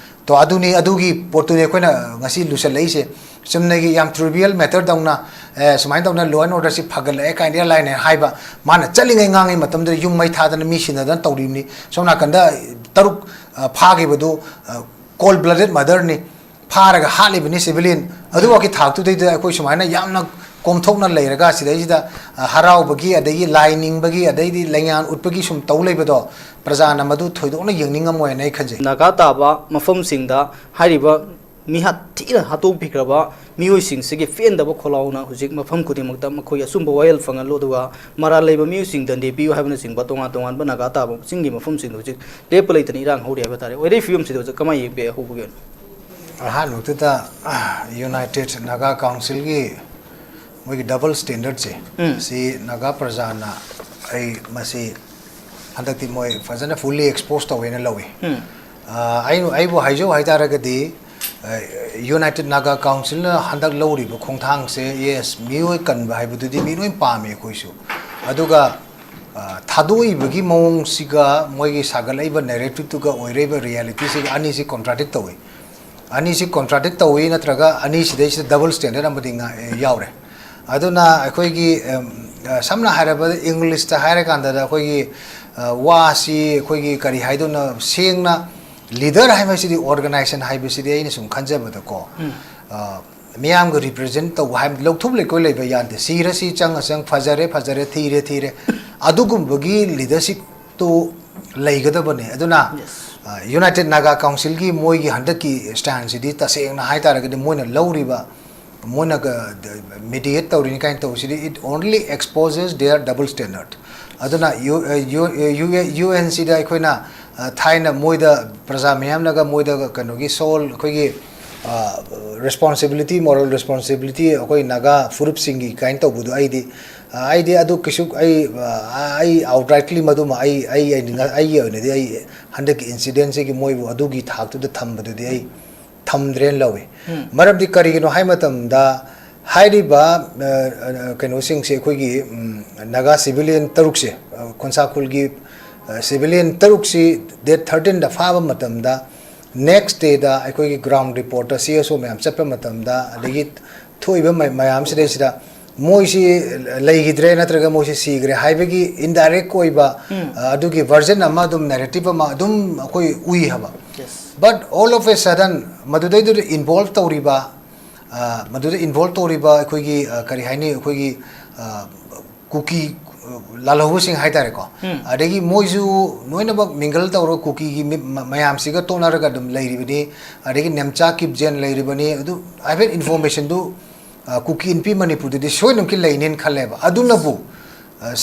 ꯇꯣ ꯑꯗꯨꯅꯤ, ꯑꯗꯨꯒꯤ ꯄꯣꯠꯇꯨꯅꯤ ꯑꯩꯈꯣꯏꯅ ꯉꯁꯤ ꯂꯨꯁꯜꯂꯛꯏꯁꯦ꯫ ꯆꯨꯝꯅꯒꯤ ꯌꯥꯝ ꯇ꯭ꯔꯤꯚꯤꯌꯦꯜ ꯃꯦꯇꯔꯗꯧꯅ, ꯑꯦ, ꯁꯨꯃꯥꯏꯅ ꯇꯧꯗꯅ ꯂꯣ ꯑꯦꯟ ꯑꯣꯔꯗꯔꯁꯤ ꯐꯒꯠꯂꯛꯑꯦ ꯀꯥꯏꯅ ꯏꯔꯥꯏ ꯂꯥꯏꯅ ꯍꯥꯏꯕ, ꯃꯥꯅ ꯆꯠꯂꯤꯉꯩ ꯉꯥꯡꯉꯤ ꯃꯇꯝꯗꯨꯗ ꯌꯨꯝ ꯃꯩ ꯊꯥꯗꯅ ꯃꯤ ꯁꯤꯅꯗꯅ ꯇꯧꯔꯤꯕꯅꯤ꯫ ꯁꯣꯝ ꯅꯥꯀꯟꯗ ꯇꯔꯨꯛ ꯐꯥꯈꯤꯕꯗꯨ ꯀꯣꯜ ꯕ꯭ꯂꯗꯦꯠ ꯃꯔꯗꯔꯅꯤ, ꯐꯥꯔꯒ ꯍꯥꯠꯂꯤꯕꯅꯤ ꯁꯤꯚꯤꯂꯤꯌꯟ꯫ ꯑꯗꯨꯐꯥꯎꯒꯤ ꯊꯥꯛꯇꯨꯗꯩꯗ ꯑꯩꯈꯣꯏ ꯁꯨꯃꯥꯏꯅ ꯌꯥꯝꯅ ꯀꯣꯝꯊꯣꯛꯅ ꯂꯩꯔꯒ ꯁꯤꯗꯩꯁꯤꯗ ꯍꯔꯥꯎꯕꯒꯤ, ꯑꯗꯒꯤ ꯂꯥꯏ ꯅꯤꯡꯕꯒꯤ, ꯑꯗꯩꯗꯤ ꯂꯩꯉꯥꯛ ꯎꯠꯄꯒꯤ ꯁꯨꯝ ꯇꯧ ꯂꯩꯕꯗꯣ ꯄ꯭ꯔꯖꯥꯅ ꯃꯗꯨ ꯊꯣꯏꯗꯣꯛꯅ ꯌꯦꯡꯅꯤꯡꯉꯝꯃꯣꯏꯅ ꯑꯩ ꯈꯟꯖꯩ꯫ ꯗꯔꯀꯥꯔ ꯇꯥꯕ ꯃꯐꯝꯁꯤꯡꯗ ꯍꯥꯏꯔꯤꯕ ꯃꯤꯍꯥꯠ ꯊꯤꯅ ꯍꯥꯠꯇꯣꯛꯄꯤꯈ꯭ꯔꯕ ꯃꯤꯑꯣꯏꯁꯤꯡꯁꯤꯒꯤ ꯄꯦꯟꯗꯕ ꯈꯣꯜꯂꯥꯎꯅ ꯍꯧꯖꯤꯛ ꯃꯐꯝ ꯈꯨꯗꯤꯡꯃꯛꯇ ꯃꯈꯣꯏꯒꯤ ꯑꯆꯨꯝꯕ ꯋꯥꯌꯦꯜ ꯐꯪꯍꯜꯂꯨ, ꯑꯗꯨꯒ ꯃꯔꯥꯜ ꯂꯩꯕ ꯃꯤꯑꯣꯏꯁꯤꯡ ꯗꯟꯗꯦ ꯄꯤꯌꯨ ꯍꯥꯏꯕꯅꯆꯤꯡꯕ ꯇꯣꯉꯥꯟ ꯇꯣꯉꯥꯟꯕ ꯅꯥꯒꯥ ꯇꯥꯕ ꯆꯤꯡꯒꯤ ꯃꯐꯝꯁꯤꯡꯗ ꯍꯧꯖꯤꯛ ꯂꯦꯞꯄ ꯂꯩꯇꯅ ꯏꯔꯥꯡ ꯍꯧꯔꯤ ꯍꯥꯏꯕ ꯇꯥꯔꯦ꯫ ꯑꯣꯏꯔꯤꯕ ꯐꯤꯕꯝꯁꯤꯗ ꯍꯧꯖꯤꯛ ꯀꯃꯥꯏꯅ ꯌꯦꯡꯕꯤ ꯍꯧꯕꯒꯦ? ꯑꯍꯥꯟꯕꯃꯛꯇꯗ ꯌꯨꯅꯥꯏꯇꯦꯠ ꯅꯥꯒꯥ ꯀꯥꯎꯟꯁꯤꯜꯒꯤ ꯃꯣꯏꯒꯤ ꯗꯕꯜ ꯁ꯭ꯇꯦꯟꯗꯔꯠꯁꯦ, ꯁꯤ ꯅꯥꯒꯥ ꯄ꯭ꯔꯖꯥꯅ ꯑꯩ ꯃꯁꯤ ꯍꯟꯗꯛꯇꯤ ꯃꯣꯏ ꯐꯖꯅ ꯐꯨꯜꯂꯤ ꯑꯦꯛꯁꯄꯣꯖ ꯇꯧꯋꯦꯅ ꯂꯧꯏ꯫ ꯑꯩꯅ, ꯑꯩꯕꯨ ꯍꯥꯏꯖꯧ ꯍꯥꯏꯇꯥꯔꯒꯗꯤ, ꯌꯨꯅꯥꯏꯇꯦꯗ ꯅꯥꯒꯥ ꯀꯥꯎꯟꯁꯤꯜꯅ ꯍꯟꯗꯛ ꯂꯧꯔꯤꯕ ꯈꯣꯡꯊꯥꯡꯁꯦ, ꯌꯦꯁ, ꯃꯤꯑꯣꯏ ꯀꯟꯕ ꯍꯥꯏꯕꯗꯨꯗꯤ ꯃꯤ ꯂꯣꯏ ꯄꯥꯝꯃꯤ ꯑꯩꯈꯣꯏꯁꯨ꯫ ꯑꯗꯨꯒ ꯊꯥꯗꯣꯛꯏꯕꯒꯤ ꯃꯑꯣꯡꯁꯤꯒ ꯃꯣꯏꯒꯤ ꯁꯥꯒꯠꯂꯛꯏꯕ ꯅꯦꯔꯦꯇꯤꯞꯇꯨꯒ ꯑꯣꯏꯔꯛꯏꯕ ꯔꯤꯌꯦꯂꯤꯇꯤꯁꯤꯒ ꯑꯅꯤꯁꯤ ꯀꯣꯟꯇ꯭ꯔꯥꯗꯤꯛ ꯇꯧꯏ꯫ ꯑꯅꯤꯁꯤ ꯀꯣꯟꯇ꯭ꯔꯥꯗꯤꯛ ꯇꯧꯏ, ꯅꯠꯇ꯭ꯔꯒ ꯑꯅꯤꯁꯤꯗꯩꯁꯤꯗ ꯗꯕꯜ ꯁ꯭ꯇꯦꯟꯗꯔꯠ ꯑꯃꯗꯤ ꯉꯥ-, ꯌꯥꯎꯔꯦ꯫ ꯑꯗꯨꯅ ꯑꯩꯈꯣꯏꯒꯤ, ꯁꯝꯅ ꯍꯥꯏꯔꯕꯗ, ꯏꯪꯂꯤꯁꯇ ꯍꯥꯏꯔꯀꯥꯟꯗ ꯑꯩꯈꯣꯏꯒꯤ, ꯋꯥꯁꯤ ꯑꯩꯈꯣꯏꯒꯤ ꯀꯔꯤ ꯍꯥꯏꯗꯣꯏꯅꯣ, ꯁꯦꯡꯅ ꯂꯤꯗꯔ ꯍꯥꯏꯕꯁꯤꯗꯤ, ꯑꯣꯔꯒꯅꯥꯏꯖꯦꯁꯟ ꯍꯥꯏꯕꯁꯤꯗꯤ ꯑꯩꯅ ꯁꯨꯝ ꯈꯟꯖꯕꯗꯀꯣ, ꯃꯤꯌꯥꯝꯒ ꯔꯤꯄ꯭ꯔꯖꯦꯟ ꯇꯧꯕ ꯍꯥꯏꯕ, ꯂꯧꯊꯣꯛ ꯂꯩꯈꯣꯏ ꯂꯩꯕ ꯌꯥꯗꯦ꯫ ꯁꯤꯔ ꯁꯤ, ꯆꯪꯉ ꯆꯪ, ꯐꯖꯔꯦ ꯐꯖꯔꯦ, ꯊꯤꯔꯦ ꯊꯤꯔꯦ꯫ ꯑꯗꯨꯒꯨꯝꯕꯒꯤ ꯂꯤꯗꯔꯁꯤꯞꯇꯨ ꯂꯩꯒꯗꯕꯅꯦ꯫ ꯑꯗꯨꯅ ꯌꯨꯅꯥꯏꯇꯦꯗ ꯅꯥꯒꯥ ꯀꯥꯎꯟꯁꯤꯜꯒꯤ ꯃꯣꯏꯒꯤ ꯍꯟꯗꯛꯀꯤ ꯁ꯭ꯇꯥꯟꯁꯤꯗꯤ, ꯇꯁꯦꯡꯅ ꯍꯥꯏꯇꯥꯔꯒꯗꯤ, ꯃꯣꯏꯅ ꯂꯧꯔꯤꯕ, ꯃꯣꯏꯅ ꯃꯤꯗꯤꯌꯦꯠ ꯇꯧꯔꯤꯅꯤ ꯀꯥꯏꯅ ꯇꯧꯕꯁꯤꯗꯤ, it only exposes their double standard꯫ ꯑꯗꯨꯅ ꯌꯨ ꯑꯦꯟ ꯁꯤꯗ ꯑꯩꯈꯣꯏꯅ, ꯊꯥꯏꯅ ꯃꯣꯏꯗ, ꯄ꯭ꯔꯖꯥ ꯃꯌꯥꯝꯅꯒ ꯃꯣꯏꯗ ꯀꯩꯅꯣꯒꯤ ꯁꯣꯜ, ꯑꯩꯈꯣꯏꯒꯤ ꯔꯦꯁꯄꯣꯟꯁꯤꯕꯤꯂꯤꯇꯤ, ꯃꯣꯔꯦꯜ ꯔꯦꯁꯄꯣꯟꯁꯤꯕꯤꯂꯤꯇꯤ ꯑꯩꯈꯣꯏ ꯅꯥꯒꯥ ꯐꯨꯔꯨꯞꯁꯤꯡꯒꯤ ꯀꯥꯏꯅ ꯇꯧꯕꯗꯣ, ꯑꯩꯗꯤ, ꯑꯩꯗꯤ ꯑꯗꯨ ꯀꯩꯁꯨ, ꯑꯩ, ꯑꯩ ꯑꯥꯎꯠꯔꯥꯏꯠꯂꯤ ꯃꯗꯨꯃ ꯑꯩ, ꯑꯩ, ꯑꯩ, ꯑꯩꯒꯤ ꯑꯣꯏꯅꯗꯤ ꯑꯩ ꯍꯟꯗꯛꯀꯤ ꯏꯟꯁꯤꯗꯦꯟꯁꯤꯒꯤ ꯃꯣꯏꯕꯨ ꯑꯗꯨꯒꯤ ꯊꯥꯛꯇꯨꯗ ꯊꯝꯕꯗꯨꯗꯤ ꯑꯩ ꯊꯝꯗ꯭ꯔꯦꯅ ꯂꯧꯏ꯫ ꯃꯔꯝꯗꯤ ꯀꯔꯤꯒꯤꯅꯣ ꯍꯥꯏ ꯃꯇꯝꯗ, ꯍꯥꯏꯔꯤꯕ, ꯀꯩꯅꯣꯁꯤꯡꯁꯦ, ꯑꯩꯈꯣꯏꯒꯤ ꯅꯥꯒꯥ ꯁꯤꯚꯤꯂꯤꯌꯟ ꯇꯔꯨꯛꯁꯦ, ꯈꯣꯟꯁꯥꯈꯨꯜꯒꯤ ꯁꯤꯚꯤꯂꯤꯌꯟ ꯇꯔꯨꯛꯁꯤ ꯗꯦꯠ ꯊꯥꯔꯇꯤꯟꯗ ꯐꯥꯕ ꯃꯇꯝꯗ, ꯅꯦꯛꯁ ꯗꯦꯗ ꯑꯩꯈꯣꯏꯒꯤ ꯒ꯭ꯔꯥꯎꯟ ꯔꯤꯄꯣꯔꯠꯇ ꯁꯤ ꯑꯦꯁ ꯑꯣ ꯃꯌꯥꯝ ꯆꯠꯄ ꯃꯇꯝꯗ, ꯑꯗꯒꯤ ꯊꯣꯛꯏꯕ ꯃꯌꯥꯝꯁꯤꯗꯩꯁꯤꯗ ꯃꯣꯏꯁꯤ ꯂꯩꯈꯤꯗ꯭ꯔꯦ ꯅꯠꯇ꯭ꯔꯒ ꯃꯣꯏꯁꯤ ꯁꯤꯈ꯭ꯔꯦ ꯍꯥꯏꯕꯒꯤ ꯏꯟꯗꯥꯏꯔꯦꯛ ꯑꯣꯏꯕ, ꯑꯗꯨꯒꯤ ꯚꯔꯖꯟ ꯑꯃ, ꯑꯗꯨꯝ ꯅꯦꯔꯦꯇꯤꯞ ꯑꯃ ꯑꯗꯨꯝ ꯑꯩꯈꯣꯏ ꯎꯏ ꯍꯥꯏꯕ꯫ But all of a sudden, ꯃꯗꯨꯗꯩꯗꯨꯗ ꯏꯟꯚꯣꯜꯕ ꯇꯧꯔꯤꯕ, ꯃꯗꯨꯗ ꯏꯟꯚꯣꯜꯕ ꯇꯧꯔꯤꯕ ꯑꯩꯈꯣꯏꯒꯤ, ꯀꯔꯤ ꯍꯥꯏꯅꯤ, ꯑꯩꯈꯣꯏꯒꯤ ꯀꯨꯀꯤ ꯂꯥꯜꯍꯧꯕꯁꯤꯡ ꯍꯥꯏꯇꯥꯔꯦꯀꯣ, ꯑꯗꯒꯤ ꯃꯣꯏꯁꯨ ꯂꯣꯏꯅꯃꯛ ꯃꯤꯡꯒꯜ ꯇꯧꯔꯒ ꯀꯨꯀꯤꯒꯤ ꯃꯌꯥꯝꯁꯤꯒ ꯇꯣꯠꯅꯔꯒ ꯑꯗꯨꯝ ꯂꯩꯔꯤꯕꯅꯤ꯫ ꯑꯗꯒꯤ ꯅꯦꯝꯆꯥ ꯀꯤꯞꯖꯦꯟ ꯂꯩꯔꯤꯕꯅꯤ꯫ ꯑꯗꯨ ꯍꯥꯏꯐꯦꯠ ꯏꯟꯐꯣꯔꯃꯦꯁꯟꯗꯨ ꯀꯨꯀꯤ ꯏꯟꯄꯤ ꯃꯅꯤꯄꯨꯔꯗꯗꯤ ꯁꯣꯏꯗꯅꯃꯛꯀꯤ ꯂꯩꯅꯦꯅ ꯈꯜꯂꯦꯕ꯫ ꯑꯗꯨꯅꯕꯨ,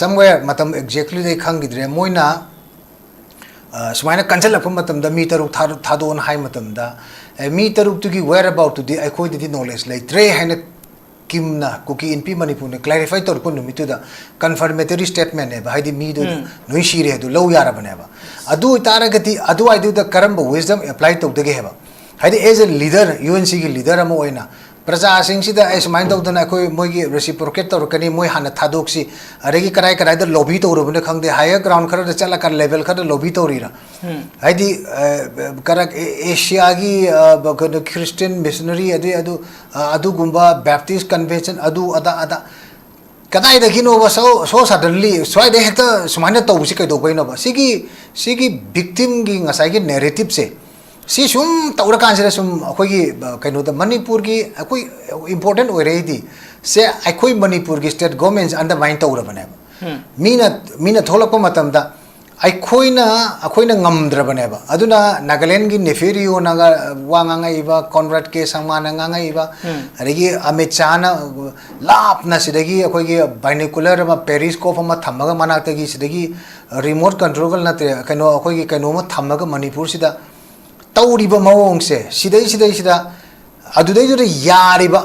ꯁꯝꯋꯦꯌꯔ, ꯃꯇꯝ ꯑꯦꯛꯖꯦꯛꯂꯤꯗꯤ ꯑꯩ ꯈꯪꯈꯤꯗ꯭ꯔꯦ, ꯃꯣꯏꯅ ꯁꯨꯃꯥꯏꯅ ꯀꯟꯁꯤꯜꯂꯛꯄ ꯃꯇꯝꯗ, ꯃꯤ ꯇꯔꯨꯛ ꯊꯥꯗꯣꯛꯑꯣꯅ ꯍꯥꯏ ꯃꯇꯝꯗ, ꯃꯤ ꯇꯔꯨꯛꯇꯨꯒꯤ ꯋꯦꯌꯔ ꯑꯕꯥꯎꯠꯇꯨꯗꯤ ꯑꯩꯈꯣꯏꯗꯗꯤ ꯅꯣꯂꯦꯖ ꯂꯩꯇ꯭ꯔꯦ ꯍꯥꯏꯅ ꯀꯤꯝꯅ, ꯀꯨꯀꯤ ꯏꯟꯄꯤ ꯃꯅꯤꯄꯨꯔꯅ clarify ꯇꯧꯔꯛꯄ ꯅꯨꯃꯤꯠꯇꯨꯗ confirmatory statement ꯅꯦꯕ, ꯍꯥꯏꯗꯤ ꯃꯤꯗꯣ ꯎꯝ꯫ ꯂꯣꯏ ꯁꯤꯔꯦ ꯑꯗꯨ ꯂꯧ ꯌꯥꯔꯕꯅꯦꯕ꯫ ꯑꯗꯨ ꯑꯣꯏꯇꯥꯔꯒꯗꯤ ꯑꯗꯨꯋꯥꯏꯗꯨꯗ ꯀꯔꯝꯕ wisdom apply ꯇꯧꯗꯒꯦ ꯍꯥꯏꯕ? ꯍꯥꯏꯗꯤ as a leader, U N C ꯒꯤ leader ꯑꯃ ꯑꯣꯏꯅ ꯄ꯭ꯔꯖꯥꯁꯤꯡꯁꯤꯗ ꯑꯩ ꯁꯨꯃꯥꯏꯅ ꯇꯧꯗꯅ ꯑꯩꯈꯣꯏ ꯃꯣꯏꯒꯤ reciprocate ꯇꯧꯔꯛꯀꯅꯤ, ꯃꯣꯏ ꯍꯥꯟꯅ ꯊꯥꯗꯣꯛꯁꯤ, ꯑꯗꯒꯤ ꯀꯔꯥꯏ ꯀꯔꯥꯏꯗ lobby ꯇꯧꯔꯕꯅꯣ ꯈꯪꯗꯦ, higher ground ꯈꯔꯗ ꯆꯠꯂꯀꯥꯟꯗ level ꯈꯔꯗ lobby ꯇꯧꯔꯤꯔꯥ? ꯎꯝ꯫ ꯍꯥꯏꯗꯤ, ꯑ, ꯀꯔꯛ-, ꯑꯦ-, ꯑꯦꯁꯤꯌꯥꯒꯤ, ꯑ, ꯕ-, ꯀꯩꯅꯣ, Christian missionary ꯑꯗꯨ, ꯑꯗꯨ, ꯑ, ꯑꯗꯨꯒꯨꯝꯕ Baptist convention ꯑꯗꯨ ꯑꯗꯥ ꯑꯗꯥ ꯀꯗꯥꯏꯗꯒꯤꯅꯣꯕ so, so suddenly ꯁ꯭ꯋꯥꯏꯗ ꯍꯦꯛꯇ ꯁꯨꯃꯥꯏꯅ ꯇꯧꯕꯁꯤ ꯀꯩꯗꯧꯕꯩꯅꯣꯕ? ꯁꯤꯒꯤ, ꯁꯤꯒꯤ victim ꯒꯤ ꯉꯁꯥꯏꯒꯤ narrative ꯁꯦ, ꯁꯤ ꯁꯨꯝ ꯇꯧꯔꯀꯥꯟꯁꯤꯗ ꯁꯨꯝ ꯑꯩꯈꯣꯏꯒꯤ, ꯑ, ꯀꯩꯅꯣꯗ ꯃꯅꯤꯄꯨꯔꯒꯤ ꯑꯩꯈꯣꯏ important ꯑꯣꯏꯔꯛꯏꯗꯤ ꯁꯦ ꯑꯩꯈꯣꯏ ꯃꯅꯤꯄꯨꯔꯒꯤ state government ꯁꯦ undermine ꯇꯧꯔꯕꯅꯦꯕ꯫ ꯎꯝ꯫ ꯃꯤꯅ, ꯃꯤꯅ ꯊꯣꯛꯂꯛꯄ ꯃꯇꯝꯗ ꯑꯩꯈꯣꯏꯅ, ꯑꯩꯈꯣꯏꯅ ꯉꯝꯗ꯭ꯔꯕꯅꯦꯕ꯫ ꯑꯗꯨꯅ ꯅꯥꯒꯥꯂꯦꯟꯒꯤ ꯅꯦꯐꯦꯔꯤꯑꯣꯅꯒ ꯋꯥ ꯉꯥꯡꯉꯛꯏꯕ, ꯀꯣꯟꯔꯥꯗ ꯀꯦ ꯁꯪꯃꯥꯅ ꯉꯥꯡꯉꯛꯏꯕ, ꯎꯝ꯫ ꯑꯗꯒꯤ ꯑꯃꯤꯠ ꯁꯥꯍꯅ ꯂꯥꯞꯅ ꯁꯤꯗꯒꯤ ꯑꯩꯈꯣꯏꯒꯤ binocular ꯑꯃ, periscope ꯑꯃ ꯊꯝꯃꯒ ꯃꯅꯥꯛꯇꯒꯤ ꯁꯤꯗꯒꯤ remote control ꯅꯠꯇ꯭ꯔꯦ, ꯀꯩꯅꯣ, ꯑꯩꯈꯣꯏꯒꯤ ꯀꯩꯅꯣ ꯑꯃ ꯊꯝꯃꯒ ꯃꯅꯤꯄꯨꯔꯁꯤꯗ ꯇꯧꯔꯤꯕ ꯃꯑꯣꯡꯁꯦ, ꯁꯤꯗꯩ, ꯁꯤꯗꯩꯁꯤꯗ ꯑꯗꯨꯗꯩꯗꯨꯗ ꯌꯥꯔꯤꯕ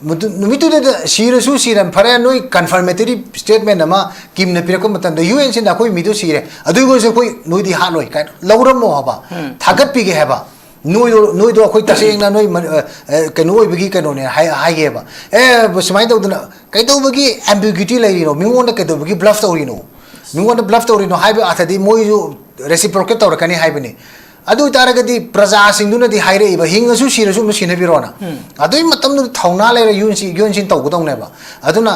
ꯃꯗꯨ-, ꯅꯨꯃꯤꯠꯇꯨꯗ ꯁꯤꯔꯁꯨ ꯁꯤꯔꯝ ꯐꯔꯦ, ꯅꯣꯏ confirmatory statement ꯑꯃ ꯀꯤꯝꯅ ꯄꯤꯔꯛꯄ ꯃꯇꯝꯗ, U N C ꯅ ꯑꯩꯈꯣꯏ ꯃꯤꯗꯨ ꯁꯤꯔꯦ, ꯑꯗꯨ ꯑꯣꯏꯔꯁꯨ ꯑꯩꯈꯣꯏ ꯅꯣꯏꯗꯤ ꯍꯥꯠꯂꯣꯏ ꯀꯥꯏꯅ ꯂꯧꯔꯝꯃꯣ ꯍꯥꯏꯕ, ꯎꯝ꯫ ꯊꯥꯒꯠꯄꯤꯒꯦ ꯍꯥꯏꯕ꯫ ꯅꯣꯏꯗꯣ, ꯅꯣꯏꯗꯣ ꯑꯩꯈꯣꯏ ꯇꯁꯦꯡꯅ ꯅꯣꯏ ꯃ-, ꯑ, ꯑ, ꯀꯩꯅꯣ ꯑꯣꯏꯕꯒꯤ ꯀꯩꯅꯣꯅꯦ ꯍꯥꯏ-, ꯍꯥꯏꯒꯦꯕ꯫ ꯑꯦ, ꯁꯨꯃꯥꯏꯅ ꯇꯧꯗꯅ ꯀꯩꯗꯧꯕꯒꯤ ambiguity ꯂꯩꯔꯤꯅꯣ? ꯃꯤꯉꯣꯟꯗ ꯀꯩꯗꯧꯕꯒꯤ bluff ꯇꯧꯔꯤꯅꯣ? ꯃꯤꯉꯣꯟꯗ bluff ꯇꯧꯔꯤꯅꯣ ꯍꯥꯏꯕ ꯑꯥꯊꯗꯤ ꯃꯣꯏꯁꯨ reciprocate ꯇꯧꯔꯛꯀꯅꯤ ꯍꯥꯏꯕꯅꯤ꯫ ꯑꯗꯨ ꯑꯣꯏꯇꯥꯔꯒꯗꯤ ꯄ꯭ꯔꯖꯥꯁꯤꯡꯗꯨꯅꯗꯤ ꯍꯥꯏꯔꯛꯏꯕ, "ꯍꯤꯡꯉꯁꯨ ꯁꯤꯔꯁꯨ ꯑꯃ ꯁꯤꯟꯅꯕꯤꯔꯣꯅ"꯫ ꯎꯝ꯫ ꯑꯗꯨꯒꯤ ꯃꯇꯝꯗꯨꯗ ꯊꯧꯅꯥ ꯂꯩꯔ U N C, U N C ꯇꯧꯒꯗꯧꯅꯦꯕ꯫ ꯑꯗꯨꯅ,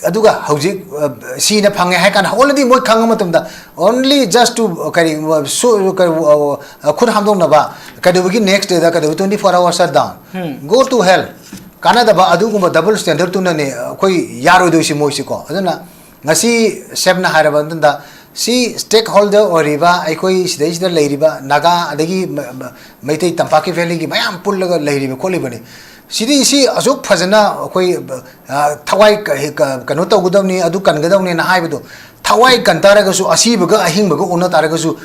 ꯑꯗꯨꯒ ꯍꯧꯖꯤꯛ, ꯑ, ꯁꯤꯅ ꯐꯪꯉꯦ ꯍꯥꯏ ꯀꯥꯟꯗ already ꯃꯣꯏ ꯈꯪꯉ ꯃꯇꯝꯗ only just to, ꯑ, ꯀꯔꯤ, ꯑ, ꯁꯨ-, ꯀꯔꯤ, ꯑ, ꯑ, ꯈꯨꯠ ꯍꯥꯝꯗꯣꯛꯅꯕ ꯀꯩꯗꯧꯕꯒꯤ next day ꯗ ꯀꯩꯗꯧꯕ twenty four hours shut down? Um. Go to hell. ꯀꯥꯟꯅꯗꯕ ꯑꯗꯨꯒꯨꯝꯕ double standard ꯇꯨꯅꯅꯦ ꯑꯩꯈꯣꯏ ꯌꯥꯔꯣꯏꯗꯣꯏꯁꯤ ꯃꯣꯏꯁꯤꯀꯣ꯫ ꯑꯗꯨꯅ ꯉꯁꯤ ꯁꯦꯝꯅ ꯍꯥꯏꯔꯕ ꯃꯇꯝꯗ ꯁꯤ stakeholder ꯑꯣꯏꯔꯤꯕ ꯑꯩꯈꯣꯏ ꯁꯤꯗꯩꯁꯤꯗ ꯂꯩꯔꯤꯕ ꯅꯥꯒꯥ ꯑꯗꯒꯤ ꯃ-, ꯃ-, ꯃꯩꯇꯩ ꯇꯝꯄꯥꯛꯀꯤ valley ꯒꯤ ꯃꯌꯥꯝ ꯄꯨꯜꯂꯒ ꯂꯩꯔꯤꯕ ꯈꯣꯠꯂꯤꯕꯅꯤ꯫ ꯁꯤꯗꯤ ꯁꯤ ꯑꯁꯨꯛ ꯐꯖꯅ ꯑꯩꯈꯣꯏ, ꯑ, ꯊꯋꯥꯏ ꯀ-, ꯀ-, ꯀꯩꯅꯣ ꯇꯧꯒꯗꯕꯅꯤ, ꯑꯗꯨ ꯀꯟꯒꯗꯕꯅꯤꯅ ꯍꯥꯏꯕꯗꯣ ꯊꯋꯥꯏ ꯀꯟ ꯇꯥꯔꯒꯁꯨ, ꯑꯁꯤꯕꯒ ꯑꯍꯤꯡꯕꯒ ꯎꯅ ꯇꯥꯔꯒꯁꯨ,